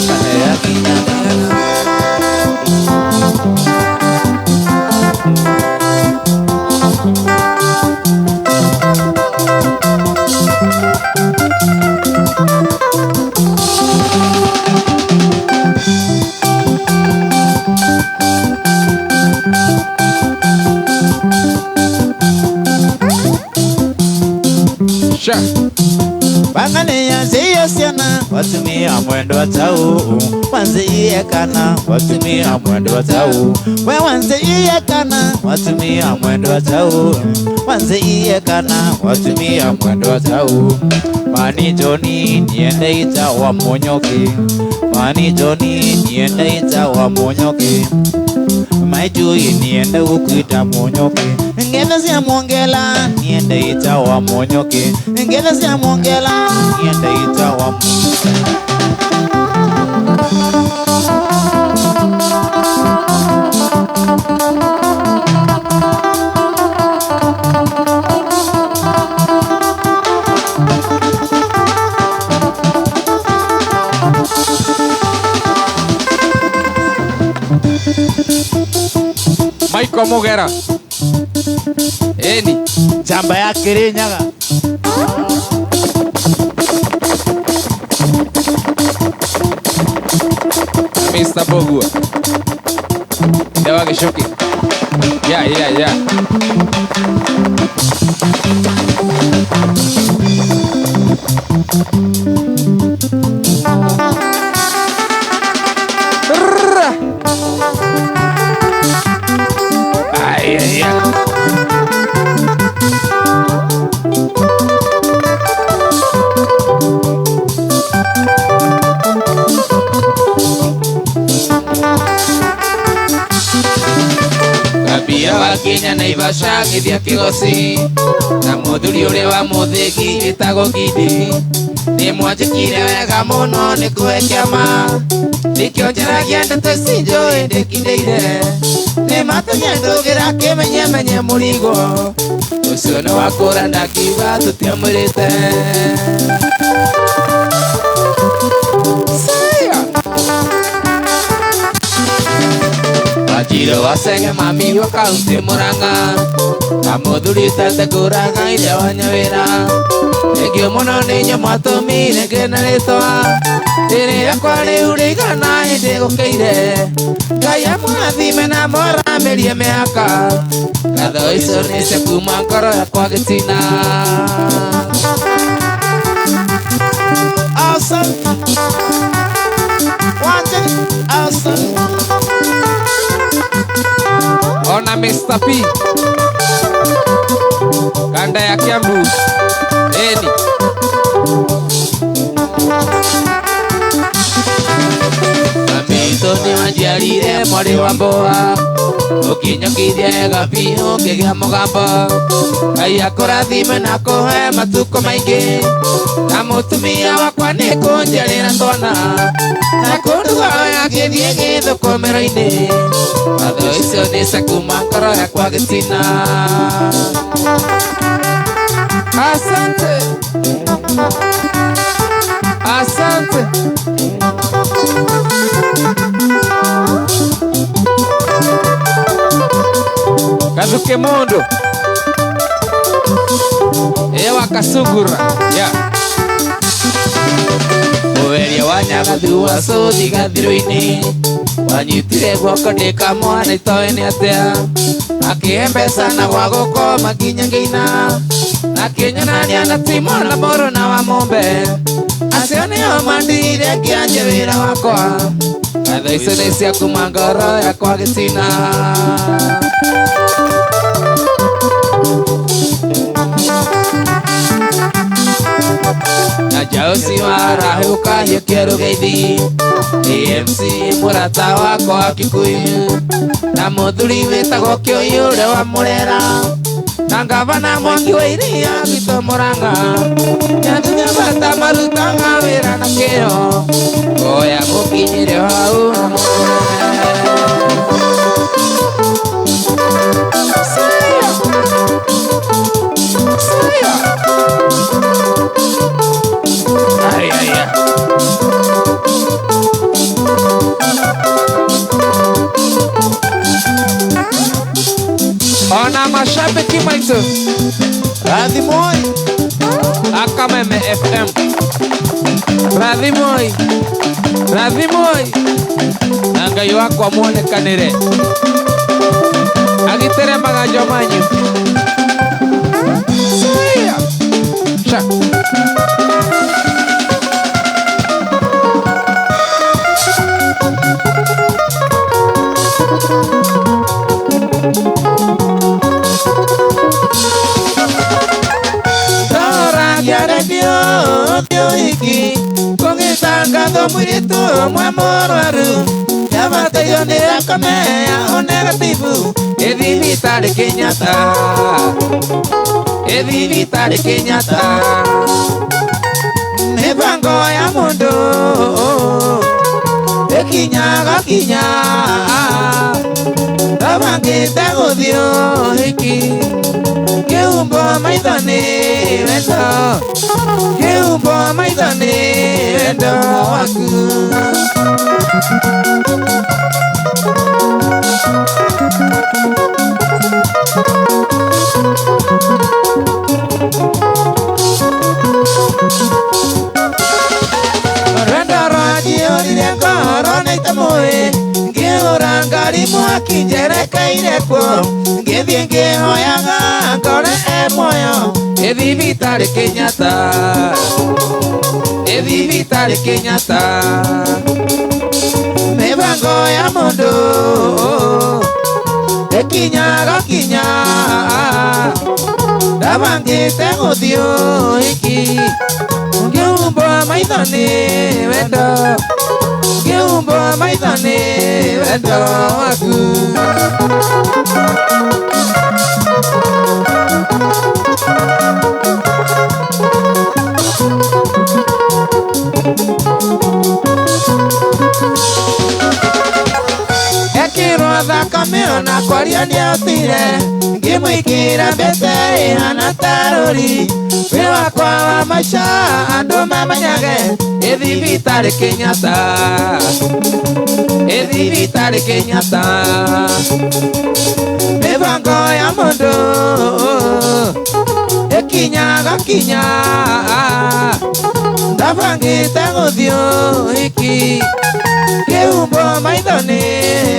wane akinya ndeana. Bangane yanze yosiana watumia mwendo wa tau wanze iyekana watumia mwendo wa tau we wanze iyekana watumia mwendo wa tau wanze iyekana watumia mwendo wa tau. Mani Joni niende ita wa Monyoki, Mani Joni niende ita wa Monyoki, Maijui niende ukuita Monyoki, ngenda sia mwongela niende ita wa Monyoki, ngenda sia mwongela niende ita wa Monyoki. Michael Mugera Eni Jamba ya Kirinyaga. Mr. Bogua Dewa Gishuki. Yeah, yeah, yeah. Ay, ay, ay. Kabia wa Kenya Naivasha githia kigoci na muthuri uria wa muthigi gitagwo Gidi ni mwanjikire wega muno ni kuhe kiama nikio njaragia ndeto ici njũĩ ndĩkindĩire nĩ matũnya ndũgĩra kĩmenyemenye mũrigo ũcio nĩ wakũra ndakiuga tũtiamwĩrĩte. Wanjiro wasenge mami wa kaunti Murang'a na muthuri tete kũraga ithe wa Nyawĩra Thengio mũno nĩ inyuĩ mwatũmire ngĩe na rĩtwa rĩrĩ rĩakwa rĩu rĩigana hĩndĩ gũkĩire Ngai amũrathime na amũramĩrie mĩaka ngatho icio nĩ cia kuma ngoro yakwa gĩtina. Awesome. Wanjiri awesome. Ona Mr. P Kanda ya Kiambu Eni Mamito ni wanjiarire mwari wa mboa Ukinyokithia gabiũ ngĩgĩa mũgambo Ngai akũrathime na kũhe matukũ maingĩ Na mũtumia wakwa nĩ kũnjiarĩra twana Na kũnduga agĩthiĩ gĩthũkũmĩro-inĩ Watho icio nĩ cia kuma ngoro yakwa gĩtina. Asante. Asante. Kathuke mundu Ewa kasugura. Yeah. Mũweria wa Nyagathu wa Cũthi gathirũ-inĩ wanyitire guoko ndĩ kamwana itoĩ nĩ atĩa akĩhe mbeca na gwa gũkoma nginya ngĩina na kĩnyonania na ti mwana mũrũ na wa mũmbe acio nĩo mandire ngĩanjia wĩra wakwa ngatho icio nĩ cia kuma ngoro yakwa gĩtina. Na Jausi wa Rahuka hiũkia rũgeithi AMC mũrata wakwa wa Kikuyu na mũthuri wĩtagwo Kĩũyũ ũrĩa wa Mũrera na ngavana Mwangi wa Iria gwitũ Mũrang'a nyathenya bata marutaga wĩra na kĩo oya mũkinyĩre hau na Ay, ay, ay. Ona mashabiki maitu Rathimoi Akameme FM Rathimoi Rathimoi na Ngai wakwa muonekanire agitere maganjo manyu. Sha. Iki kũgĩtangathwo mũirĩtu ũmwe mũrwaru nĩabatairio nĩ thakame ya O negative ĩ thibitarĩ Kenyatta ĩ thibitarĩ Kenyatta mĩbango ya mũndũ ĩkinyaga kinya ndabangĩte gũthiĩ ũhiki kĩhumbo maitho nĩ wendo kĩhumbo maitho nĩ wendo waku. Rwendo rwanjiyũrire ngoro na itamũĩ ngĩhũra ngari mwaki njerekeire kuo ngĩthiĩ ngĩhoyaga ngore e muoyo ĩ thibitarĩ Kenyatta ĩ thibitarĩ Kenyatta mĩbango ya mũndũ ĩkinyaga kinya ndabangĩte gũthiĩ ũhiki ngĩhumbwo maitho nĩ wendo ngĩhumbwo maitho nĩ wendo waku. Ekĩrwo thakame ona kwaria nĩahotire ngĩmwĩkĩra mbete ĩhana ta rũri wĩ wakwa wa maica andũ mamanyage ĩ thibitarĩ Kenyatta ĩ thibitarĩ Kenyatta mĩbango ya mũndũ ĩkinyaga kinya ndabangĩte gũthiĩ ũhiki kĩhumbo maitho nĩ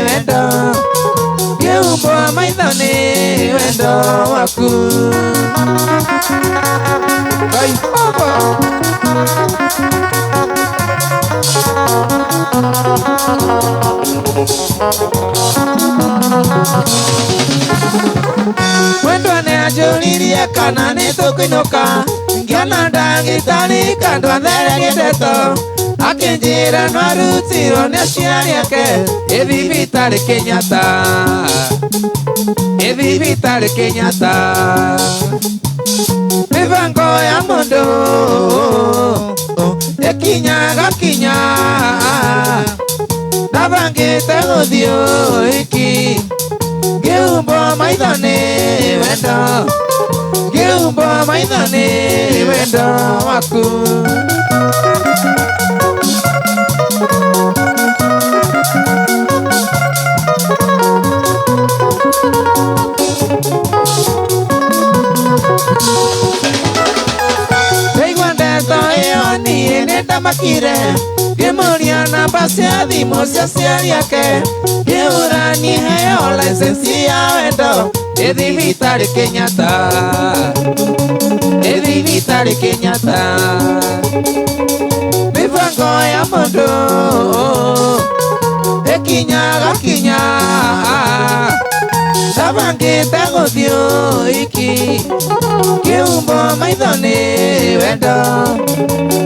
wendo kĩhumbo maitho nĩ wendo waku. Ngai baba. Mwendwa nĩanjũririe kana nĩtũkũinũka ngĩona ndagĩtarĩ kando athererie ndeto akĩnjĩra no arutirwo nĩ aciari ake ĩ thibitarĩ Kenyatta ĩ thibitarĩ Kenyatta mĩbango ya mũndũ ĩkinyaga kinya ndabangĩte gũthiĩ ũhiki ngĩhumbwo maitho nĩ wendo ngĩhumbwo maitho nĩ wendo waku. Ndaigua ndeto ĩyo niĩ nĩ Ndamakire ngĩmũria namba cia thimũ cia aciari ake ngĩũra nĩheo license ya wendo ndĩ thibitarĩ Kenyatta ndĩ thibitarĩ Kenyatta mĩbango ya mũndũ ĩkinyaga kinya ndabangĩte gũthiĩ ũhiki kĩhumo maitho nĩ wendo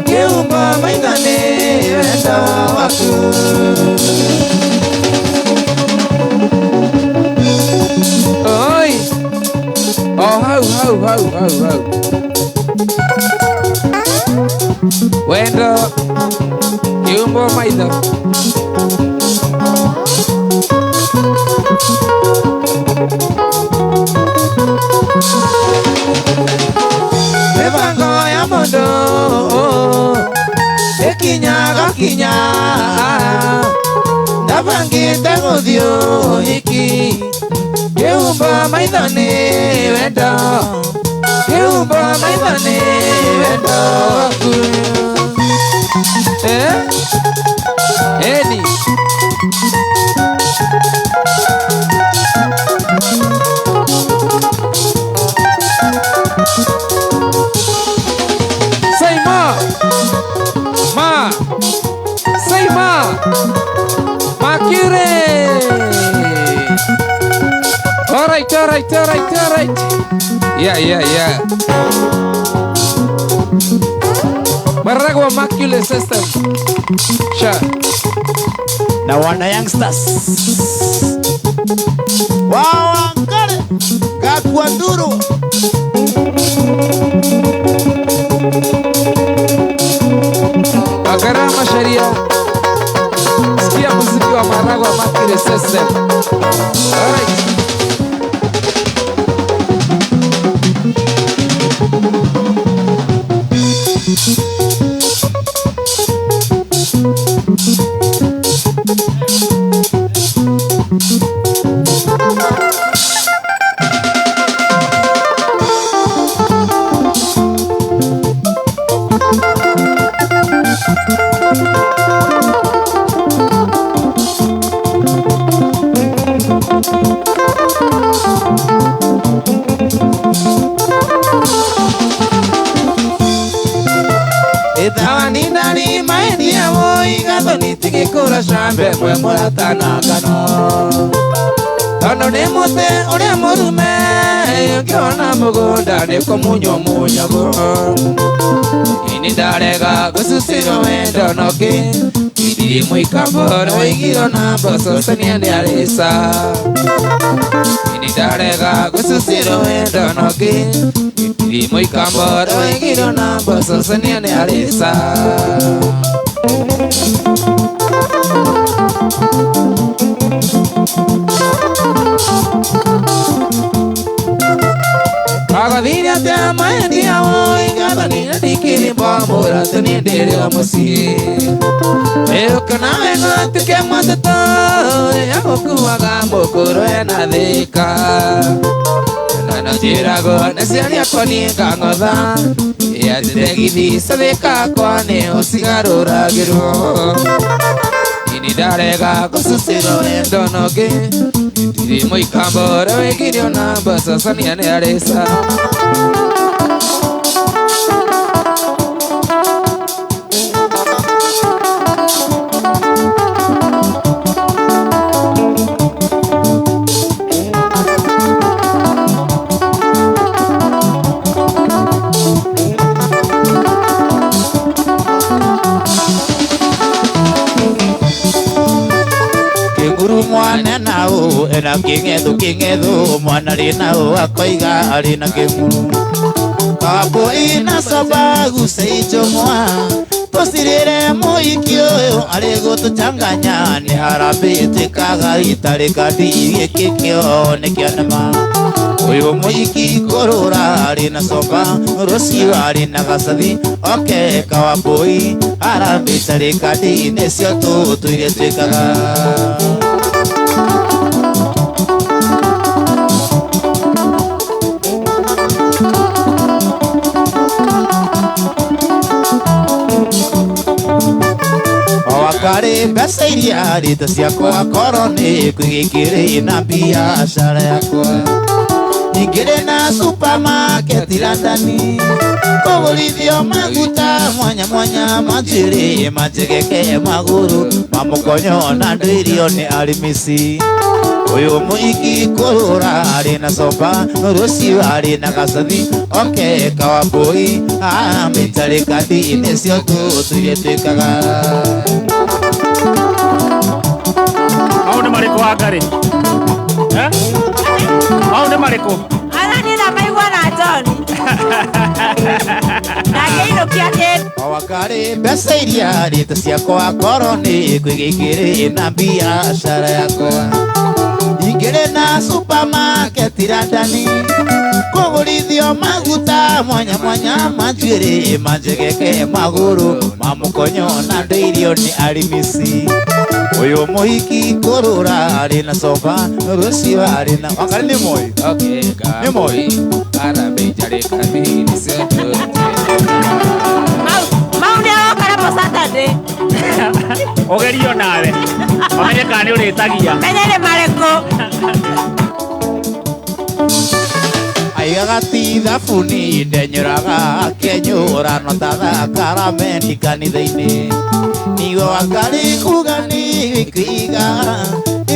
kĩhumo maitho nĩ wendo waku. Oi, oh hau hau hau hau hau wendo kĩhumo maitho. Mĩbango ya mũndũ ĩkinyaga kinya ndabangĩte gũthiĩ ũhiki kĩhumbo maitho nĩ wendo kĩhumbo maitho nĩ wendo waku. Eni Say ma, ma, say ma, Makire. All right, all right, all right, all right. Yeah, yeah, yeah. Maragwa Makule system. Sure. Na wana youngsters. Wawangare gakuanduru. Magarama Sharia. Sikia muziki wa Maragwa Makule system. All right. Shambe mwe mũratana ngano tondũ nĩ mũtĩ ũrĩa mũrume ũngĩona mũgũnda nĩ kũmunywo munyagwo ini ndarega gũcucĩrwo wendo nokĩ ndirĩ mũikambo nĩwaigirwo na mboco cania nĩarĩca ini ndarega gũcucĩrwo wendo nokĩ ndirĩ mũikambo nĩwaigirwo na mboco cania nĩarĩca. Agathire atia maendia oi gathani ndikiri mbamũra tũ nĩ ndĩrĩ o mũciĩ ĩũka nawe ng'atuke mũtũtũ ũrĩa gũkuaga mũkũrũ ena thĩka na njĩragwo nĩ ciari akwa niĩ ngang'otha atĩ tegithi cathĩka akwa nĩ ũcigarũragĩrwo ini ndarega gũcucĩrwo wendo nongĩ ndirĩ mũikambo ũrĩa wĩgirio na mboco cania nĩ arĩca. Mwana nao ena king'ethu king'ethu mwana rĩ nao akoiga arĩ na kĩng'uru kambo ina sababu seichomwa tũcirĩre mũhiki ũyũ arĩ gũtũchanganya nĩ harambĩ ĩtuĩkaga itarĩ kandi gĩkĩ kĩo nĩ kĩa nema ũyũ mũhiki kũrũra arĩ na coba rũciũ arĩ na gacathi oke kawambũi harambĩ itarĩ kandi nĩcio tũtũire twĩkaga. Mbeca iria rĩte ciakwa korwo nĩ kwĩgĩkĩrĩ na biacara yakwa ingĩrĩ na supermarket London kũgũrithio maguta mwanya mwanya manjĩrĩ manjegeke magũrũ mamũkonyo na ndĩrio nĩ arimisi ũyũ mũiki kũrũra arĩ na soba rũciũ arĩ na gacathi oke kawambũi mĩtarĩkandi nĩcio tũtũire twĩkaga. Mau nĩ marĩkũ Wangarĩ? Eh? Mau nĩ marĩkũ? Ara nĩ ndamaigua na John. Na ngĩinũkia kĩndũ. Wangarĩ mbeca iria rĩte ciakwa korwo nĩ kwĩgĩkĩrĩ na biacara yakwa ingĩrĩ na supermarket London kũgũrithio maguta mwanya mwanya manjĩrĩ manjegeke magũrũ mamũkonyo na ndĩirio nĩ arimisi ũyũ mũhiki kũrũra arĩ na soba rũciũ arĩ na Wangarĩ nĩ moi nĩ moi Mau nĩ aroka namo Saturday. Ũgerio nawe ũmenye kana nĩ ũrĩtagia. Menye nĩ marĩkũ. Aigaga ti thabuni ndenyũraga akĩenyũra no ta thakarameni kanitha-inĩ niwe Wangarĩ kuga nĩ kwiga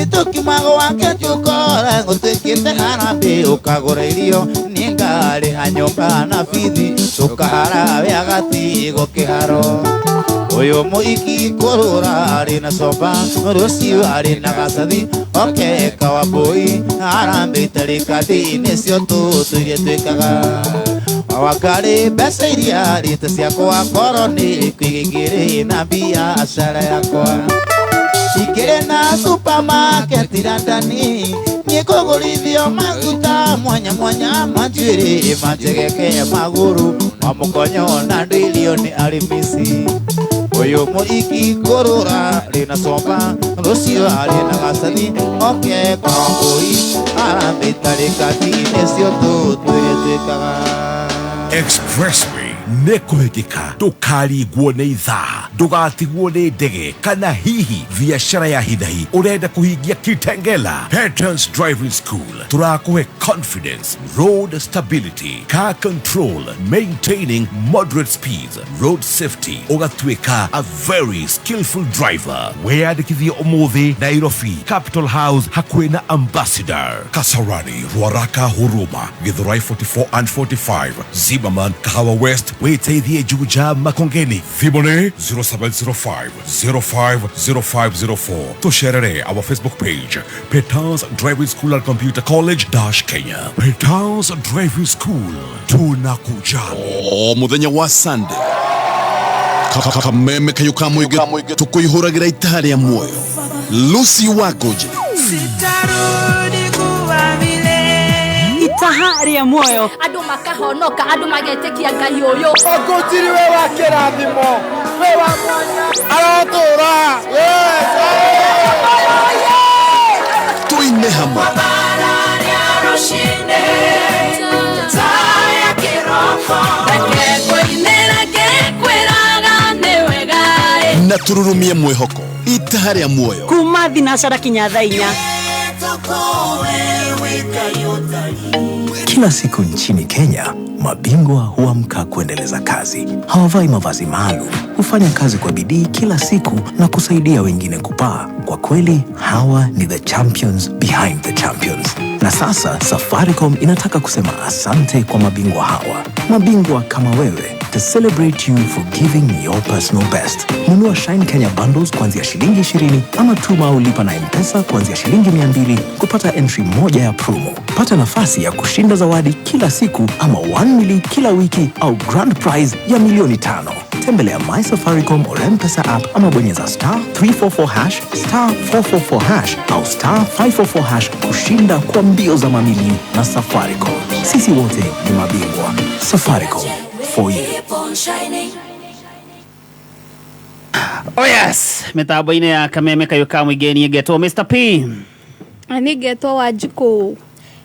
ĩtũkima gwake tũkora gũtuĩkĩte harambĩ ũkagũra irio nĩ ngarĩha nyũmba na bithi tũkahara we agatigwo kĩharo ũyũ mũhiki kũrũra arĩ na soba rũciũ arĩ na gacathi oke kawambũi harambĩ itarĩkandi nĩcio tũtũire twĩkaga. Wangarĩ mbeca iria rĩte ciakwa korwo nĩ kwĩgĩkĩrĩ na biacara yakwa ingĩrĩ na supermarket London nĩ kũgũrithio maguta mwanya mwanya manjĩrĩ manjegeke magũrũ mamũkonyo na ndĩirio nĩ arimisi ũyũ mũhiki kũrũra arĩ na soba rũciũ arĩ na gacathi oke kawambũi harambĩ itarĩkandi nĩcio tũtũire twĩkaga. Expressway nĩ kũhĩkĩka ndũkarigwo nĩ ithaa ndũgatigwo nĩ ndege kana hihi biacara ya hinahi ũrenda kũhingia Kitengela. Patterns Driving School tũrakũhe confidence, road stability, car control, maintaining moderate speeds, road safety, ũgatuĩka a very skillful driver. Wĩyandĩkithie ũmũthĩ Nairobi Capital House hakuhĩ na Ambassador, Kasarani, Ruaraka, Huruma, Githurai 44 and 45, Zimmerman, Kahawa West, wĩteithie Juja Makongeni. Thimũ 0705 050504. Tũcerere our Facebook page, Petals Driving School and Computer College - Kenya. Petals Driving School, tunakujali. O muthenya wa Sunday kameme kayo ka mũingĩ tũkũihũragĩra itaha rĩa muoyo. Lucy Wangũnjĩrĩ Sitarudi kuwa vile itaha rĩa muoyo andũ makahonoka andũ magetĩkia Ngai ũyũ Ũkũnjiri we wa kĩrathimo we wa mwanya arotũra tuine hamwe na tururumie mwĩhoko itaha rĩa muoyo kuma thinacara kinya thaa inya. Kila siku nchini Kenya, mabingwa huamka kuendeleza kazi. Hawavai mavazi maalum, hufanya kazi kwa bidii kila siku na kusaidia wengine kupaa. Kwa kweli, hawa ni the champions behind the champions. Na sasa, Safaricom inataka kusema asante kwa mabingwa hawa. Mabingwa kama wewe, to celebrate you for giving your personal best. Nunua Shine Kenya bundles kuanzia shilingi 20 ama tuma au lipa na M-Pesa kuanzia shilingi 200 kupata entry moja ya promo. Pata nafasi ya kushinda zawadi kila siku ama 1 mili kila wiki au grand prize ya milioni 5. Tembelea My Safaricom or M-Pesa app ama bonyeza star 344 hash, star 444 hash au star 544 hash kushinda kwa mbio za mamili na Safaricom. Sisi wote ni mabingwa. Safaricom for you. Oh yes, mitambo-inĩ ya kameme kayo ka mũingĩ niĩ ngetwo Mr. P. Niĩ ngetwo Wanjikũ.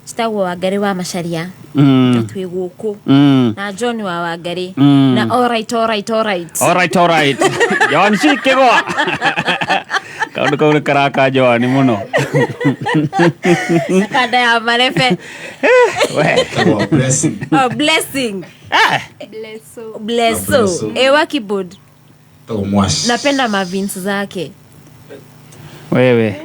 Citagwo Wangari wa Macharia. Twĩ gũkũ. Na John wa Wangari. Na alright, alright, alright. Alright, alright. John Shikigwa. Kaundu kau nĩ karaka Joan mũno. Na kanda ya marebe. We. Oh, blessing. Blesso. Blesso. Ewa keyboard. Mwash. Napenda mavins zake. Wewe.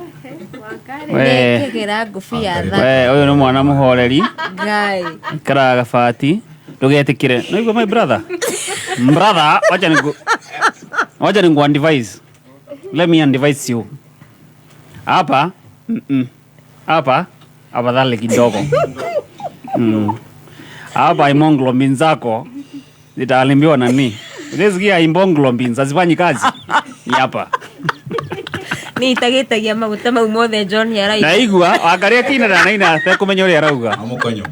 We. Nekĩgĩra ngũbia We, ũyũ nĩ mwana mũhoreri. Ngai. Ikaraga gabati. Ndũgetĩkĩre. Naigua my brother. Brother, wacha niku wacha niku advise. Let me advise you. Hapa, Hapa afadhali kidogo. Hapa hemoglobin zako zitalimbiwa na nini? Unasikia hemoglobin hazifanyi kazi. Ni hapa. Nĩ itagĩtagia maguta mau mothe John araiga. Naigua angaria kina na naina atekũmenya ũrĩa arauga. Amukonyo.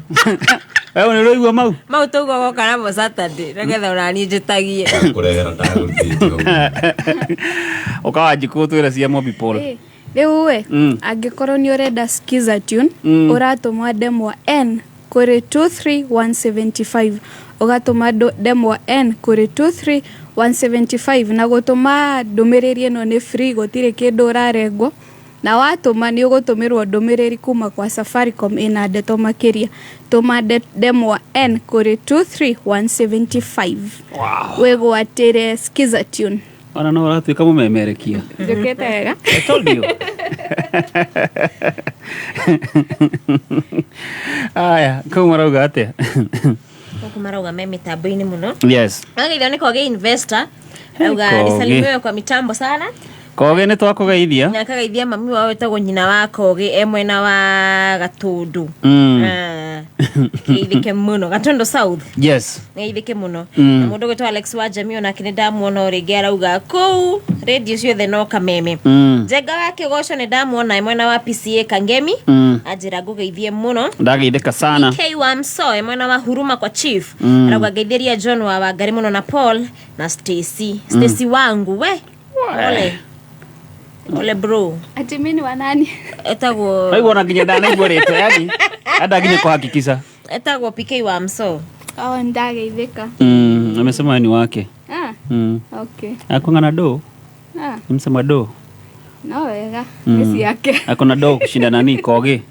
Wewe nĩ ũraigua mau? Mau tauga woka namo Saturday nĩgetha onaniĩ njĩtagie. Kũrehera ndagũrutĩte. Ũkawa njikũ twĩre cia Mobi Paul. Rĩu we angĩkorwo nĩ ũrenda skiza tune ũratũma ndemwa N kũrĩ 23175, ũgatũma ndemwa N kũrĩ 23175, na gũtũma ndũmĩrĩri ĩno nĩ free, gũtirĩ kĩndũ ũrarengwo, na watũma nĩ ũgũtũmĩrwo ndũmĩrĩri kuma kwa Safaricom ĩna ndeto makĩria. Tũma ndemwa N kũrĩ 23175. Wow. Wĩgwatĩre skiza tune. Ona no ũratuĩka mũmemerekia. Njũkĩte wega. I told you. Aya, kau marauga atĩa? Gũkũ marauga me mĩtambo-inĩ mũno. Yes. Agaithio nĩ Kogi investor. Auga Kogi. nisalimiwe kwa mitambo sana. Kogi nĩ twakũgeithia. Na akagaithia mami wao wĩtagwo nyina wa Kogi e mwena wa Gatundu. Geithĩke mũno. Gatundu South. Yes. Geithĩke mũno. Na mũndũ ũgwĩtwo Alex wa Jamii onake nĩ ndamuona o rĩngĩ arauga kũu radio ciothe no kameme. Njenga wa Kĩgoco nĩ ndamuona e mwena wa PCA Kangemi. Anjĩra ngũgeithie mũno. Ndageithĩka sana. K wa Mso e mwena wa Huruma kwa Chief. Arauga ngeithĩria John wa Wangari mũno na Paul na Stacy. Stacy wangu we. Ole. Ole bro. Ati mimi ni wa nani? Etagwo Naigua ona nginya ndanaigua rĩtwa yani. Hata nginya kuhakikisha. Etagwo PK wa Mso. Oh, ndageithĩka. Amesema ni wake. Ah. Okay. Akongana do. Ah. Nimsema do. No wega. Nĩ ciake. Akona do kushinda nani Kogi.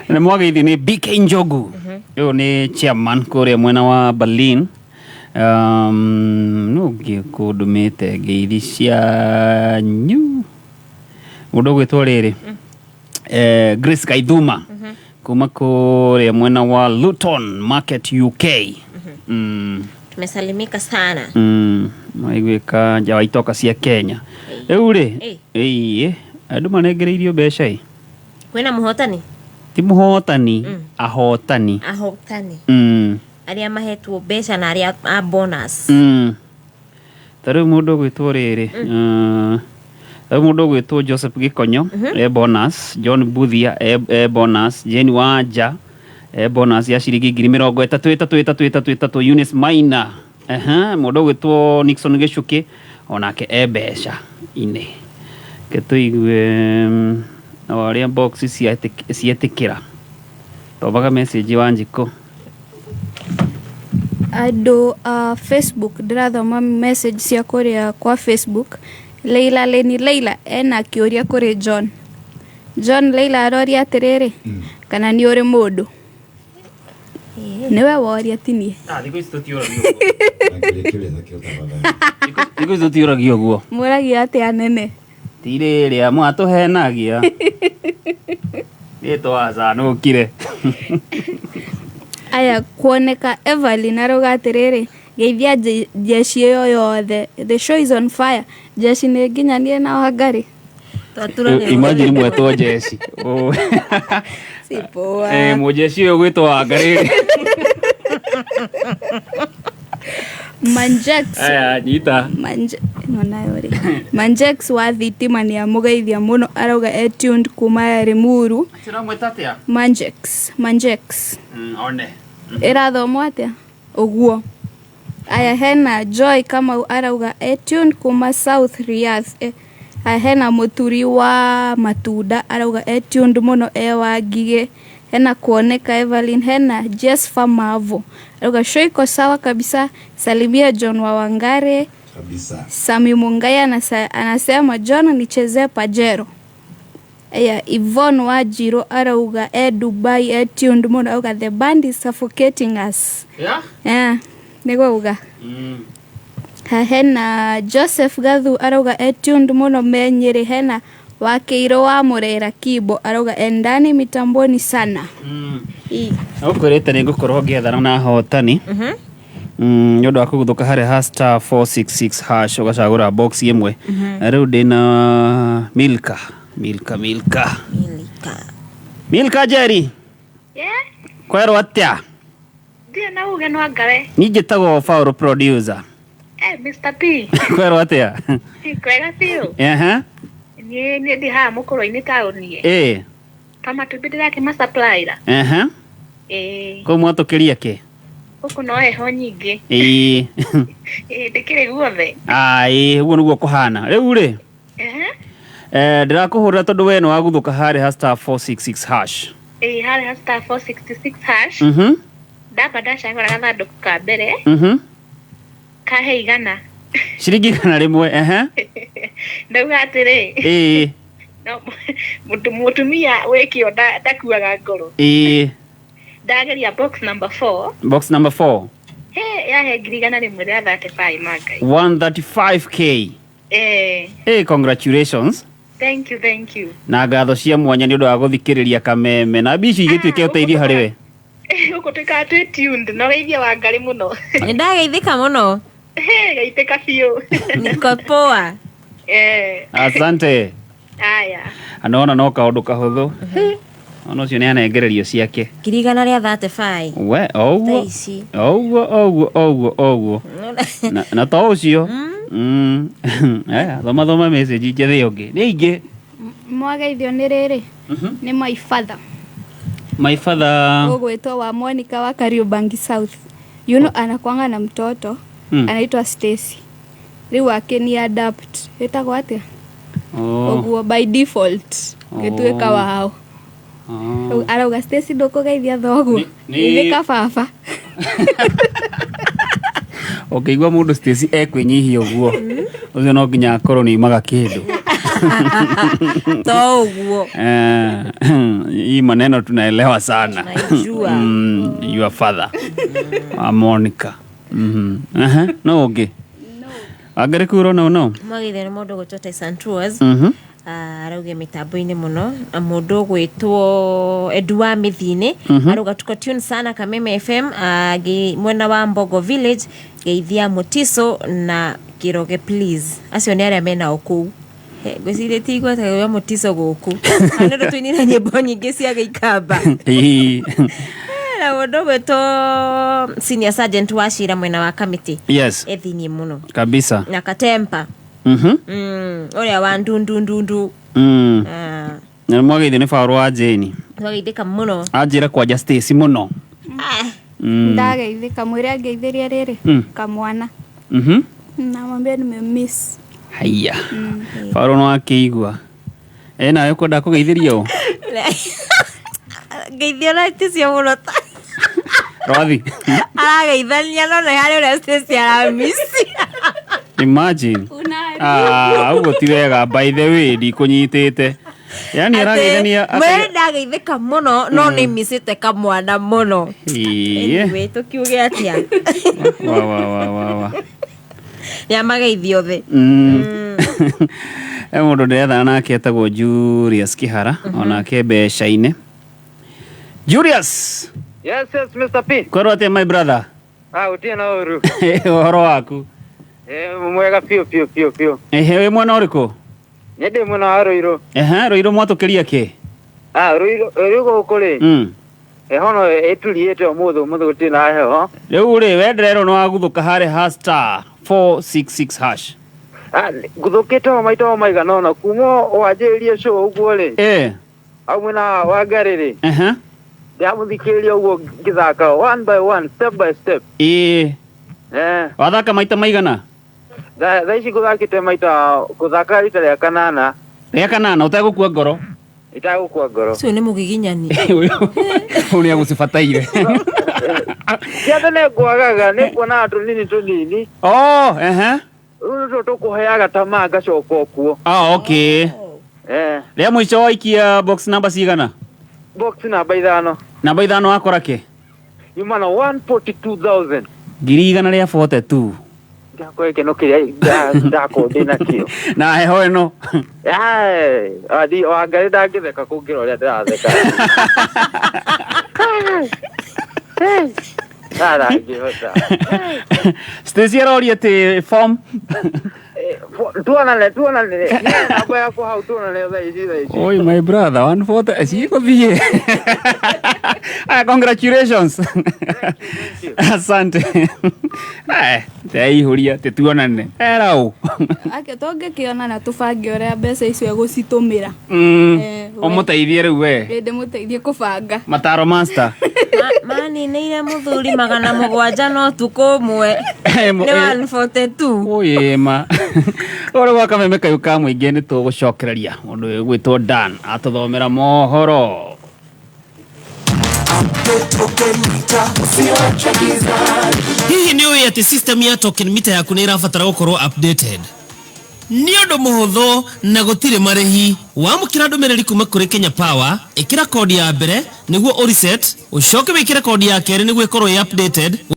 Na mwageithi nĩ BK Njogu. Ũyũ nĩ chairman kũrĩa mwena wa Berlin. No ngĩ kũndũmĩte ngeithi cianyu. Mũndũ ũgwĩtwo rĩrĩ. Grace Kaithuma. Kuma kũrĩa mwena wa Luton Market UK. Tumesalimika sana. Maiguĩka nja wa itoka cia Kenya. Rĩu rĩ, ĩĩ, andũ manengereirio mbeca ĩ. Kwĩna mũhotani? Ti mũhotani, ahotani. Ahotani. Arĩa mahetwo mbeca na arĩa a bonus. Ta rĩu mũndũ ũgwĩtwo rĩrĩ, ta rĩu mũndũ ũgwĩtwo Joseph Gĩkonyo, e bonus, John Buthia e bonus, Jane Wanja e bonus ya ciringi ngiri mĩrongo ĩtatũ ĩtatũ ĩtatũ ĩtatũ ĩtatũ, Eunice Maina. Mũndũ ũgwĩtwo Nixon Gĩchũkĩ onake e mbeca inĩ. Reke tũigue o arĩa box cietĩkĩra. Thomaga message wa Njikũ. Andũ a Facebook, ndĩrathoma message cia kũrĩa kwa Facebook. Leila Leni Leila ena kĩũria kũrĩ John. John Leila aroria atĩrĩrĩ, kana nĩ ũrĩ mũndũ? Nĩwe woria ti niĩ. Thikũ ici tũtiũragio ũguo. Thikũ ici tũtiũragio ũguo. Mũragia atĩa nene? Ti rĩrĩa mwatũhenagia. Nĩ twacanũkire. Aya, kuoneka Evelyn arauga atĩrĩrĩ, geithia jeshi ĩyo yothe. The show is on fire. Jeshi nĩ nginya niĩ na Wangari. Imagine mwetwo jeshi. Si poa. Mũjeshi ũyũ gwĩtwo Wangari. Manjex. Aya, nyita. Ĩno nayo rĩ. Manjex wa thitima nĩ amũgeithia mũno, arauga e tuned kuma Limuru. Tũramwĩta atĩa? Manjex, Manjex. One. Ĩrathomwo atĩa? Ũguo. Aya, hena Joy Kamau arauga e tuned kuma South Riyadh. Hena mũturi wa matunda arauga e tuned mũno e wa Ngigĩ. Hena kuoneka Evelyn, hena Jesfa Mavo arauga show iko sawa kabisa, salimia John wa Wangare kabisa. Sami Mungai anasema John nichezee Pajero. Aya, Yvonne Wajiro arauga e Dubai e tuned mũno, arauga the band is suffocating us. Yeah? Yeah, nĩguo uga. Hena Joseph Gathu arauga e tuned mũno me Nyĩrĩ. Hena Wakeiro wa Mũrera Kibo arauga endani mitamboni sana. Ũkwĩrĩte nĩ ngũkorwo ngĩethana na ahotani nĩ ũndũ wa kũguthũka harĩa ha star 466 hash ũgacagũra box ĩmwe. Na rĩu ndĩna Milka Milka Milka Milka Jerry. Yeah. Kwerwo atĩa? Ndirĩ na uge no ngare. Niĩ njĩtagwo Faũrũ producer. Eh, Mr. P. Kwerwo atĩa? Kwega biũ. Ehe. Niĩ ndĩ haha mũkũrũ-inĩ taũni. Ĩĩ. Kamatumbĩ ndĩrakĩmasupplyra. Ehe. Ĩĩ. Kũu mwatũkĩria kĩ? Gũkũ no heho nyingĩ. Ĩĩ. Ĩĩ, ndĩkĩrĩ guothe. Ĩĩ, ũguo nĩguo kũhana. Rĩu rĩ, Ehe. ndĩrakũhũrĩra tondũ we nĩ waguthũka harĩa ha star 466 hash. Ĩĩ, harĩa ha star 466 hash. Ndamba ndacagũra gathandũkũ ka mbere kahe 100. Ciringi 100. Ehe. Ndauga atĩrĩ. Ĩĩ. No mũtumia wĩ kĩo ndakuaga ngoro. Ĩĩ. Ndageria box number 4. Box number 4. He, yahe 135 mangai. 135K. Eh. Hey, congratulations. Thank you, thank you. Na ngatho cia mwanya nĩ ũndũ wa gũthikĩrĩria kameme na mbici igĩtuĩke ũteithio harĩ we. Gũkũ tũikaraga twĩ tuned na ũgeithia wa Ngarĩ mũno. Nĩ ndageithĩka mũno. He, geithĩka biũ. Niko poa. Eh. Asante. Aya. Anona no kaũndũ kahũthũ. Ona ũcio nĩ anengererio ciake. 135. We, oguo. Thaa ici. Oguo, oguo, oguo, oguo. Na to ũcio. Eh, thoma thoma message njethe ũngĩ. Nĩ ingĩ. Mwageithio nĩ rĩrĩ nĩ my father. My father. Ũgwĩtwo wa Monica wa Kariobangi South. You know, anakuanga na mtoto anaitwa Stacy. Rĩu akĩni adapt. Ĩtagwo atĩa? Ũguo by default gĩtuĩka wao. Arauga Stacy ndũkũgeithia thoguo. Geithĩka baba. Ũngĩigua mũndũ Stacy ekwĩnyihia ũguo, ũcio no nginya akorwo nĩ imaga kĩndũ. To ũguo. Hii maneno tunaelewa sana. Naijua. Your father. Wa Monica. No ũngĩ? Wangarĩ kũu ũrona no? Mwageithio nĩ mũndũ ũgwĩtwo Tyson Tours. Arauge mitambo-inĩ mũno na mũndũ ũgwĩtwo Edu wa Mĩthiinĩ arauga tuko tune sana Kameme FM mwena wa Mbogo Village geithia Mutiso na Kiroge please. Acio nĩ arĩa menao kũu. Ngwĩciria ti igwetagwo Mutiso gũkũ. Nĩ ũndũ tũinire nyĩmbo nyingĩ cia Gĩikamba. Na mũndũ ũgwĩtwo Senior Sergeant wa Cira mwena wa Kamĩtĩ. Yes. Ethinie mũno. Kabisa. Na Katempa. Ũrĩa wa ndundundundu. Na mwageithio nĩ Faũrũ wa Jane. Twageithĩka mũno. Anjĩra kwanja Stacy mũno. Ndageithĩka mwĩre angeithĩria rĩrĩ kamwana. Namwambia nimemiss. Haiya. Faũrũ no akĩigua. Nawe ũkwenda kũgeithĩria ũ? Ngeithio na ticio mũno ta. Rwathi. Arageithania no nĩ harĩ ũrĩa Stacy aramiss. Imagine. Ũguo ti wega by the way ndikũnyitĩte. Yaani arageithania mwĩrĩ ndageithĩka mũno no nĩ micĩte kamwana mũno. Anyway, tũkiuge atĩa? Wa wa wa wa wa. Nĩ amageithio othe. He mũndũ ndĩrethana nake etagwo Julius Kihara onake mbeca-inĩ. Julius. Yes, yes, Mr. P. Kwerwo atĩa my brother? Ũtirĩ na ũru. Ũhoro waku? Mwega biũ biũ biũ biũ. Ehe, wĩ mwena ũrĩkũ? Niĩ ndĩ mwena wa Ruiru. Ehe, Ruiru mwatũkĩria kĩ? Ruiru gũkũ rĩ. Heho no ĩturiĩte ũmũthĩ gũtirĩ na heho. Rĩu rĩ, we ndĩrerwo nĩ waguthũka harĩ ha star 466 hash. Nguthũkĩte o maita o maigana ũna kuma wanjĩrĩrie show ũguo rĩ. Hau mwena wa Ngarĩ rĩ. Ehe. Ndamũthikĩrĩria ũguo ngĩthaka one by one, step by step. Ĩĩ. Wathaka maita maigana? Thaa ici ngũthakĩte maita ngũthaka rita rĩa kanana. Rĩa kanana ũtegũkua ngoro. Itagũkua ngoro. Ũcio nĩ mũgiginyani. Ũyũ nĩ agũcibataire. Ciathe nĩ ngwagaga nĩ kuonaga tũnini tũnini. Oh, ehe. Rĩu nĩtuo tũkũheaga tamaa ngacoka o kuo. Ah, okay. Eh. Rĩa mũico waikia box namba cigana? Box namba 5. Namba 5 wakora kĩ? Yuma na 142,000. 142,000. Ndakora gĩkeno kĩrĩa ndakorwo ndĩnakĩo. Na heho ĩno. Ai, Wangarĩ ndangĩtheka kũngĩra ũrĩa ndĩratheka. Ndarangĩhota. Stacy aroria atĩ form. Tuonane tuonane. Namba yaku hau tuonane thaa ici thaa ici. Oi my brother, 140 cigũthiĩ. Aya, congratulations. Asante. Eh, teihũria tĩtuonane. Erau. Ake tũngĩkĩonana tũbange ũrĩa mbeca icio egũcitũmĩra. Ũmũteithie rĩu we. Ĩ, ndĩmũteithie kũbanga. Mataro master. Maninĩire mũthuri 700 na ũtukũ ũmwe. Nĩ 142. Ũyĩ ma. Ũrĩ gwa Kameme kayũ ka mũingĩ nĩ tũgũcokereria mũndũ ũyũ ũgwĩtwo Dan atũthomera mohoro. Hihi nĩ ũĩ atĩ system ya token meter yaku nĩ ĩrabatara gũkorwo updated? Nĩ ũndũ mũhũthũ na gũtirĩ marĩhi. Wamũkĩra ndũmĩrĩri kuma kũrĩ Kenya Power, ĩkĩra kodi ya mbere nĩguo ũreset, ũcoke wĩkĩre kodi ya kerĩ nĩguo ĩkorwo ĩ updated.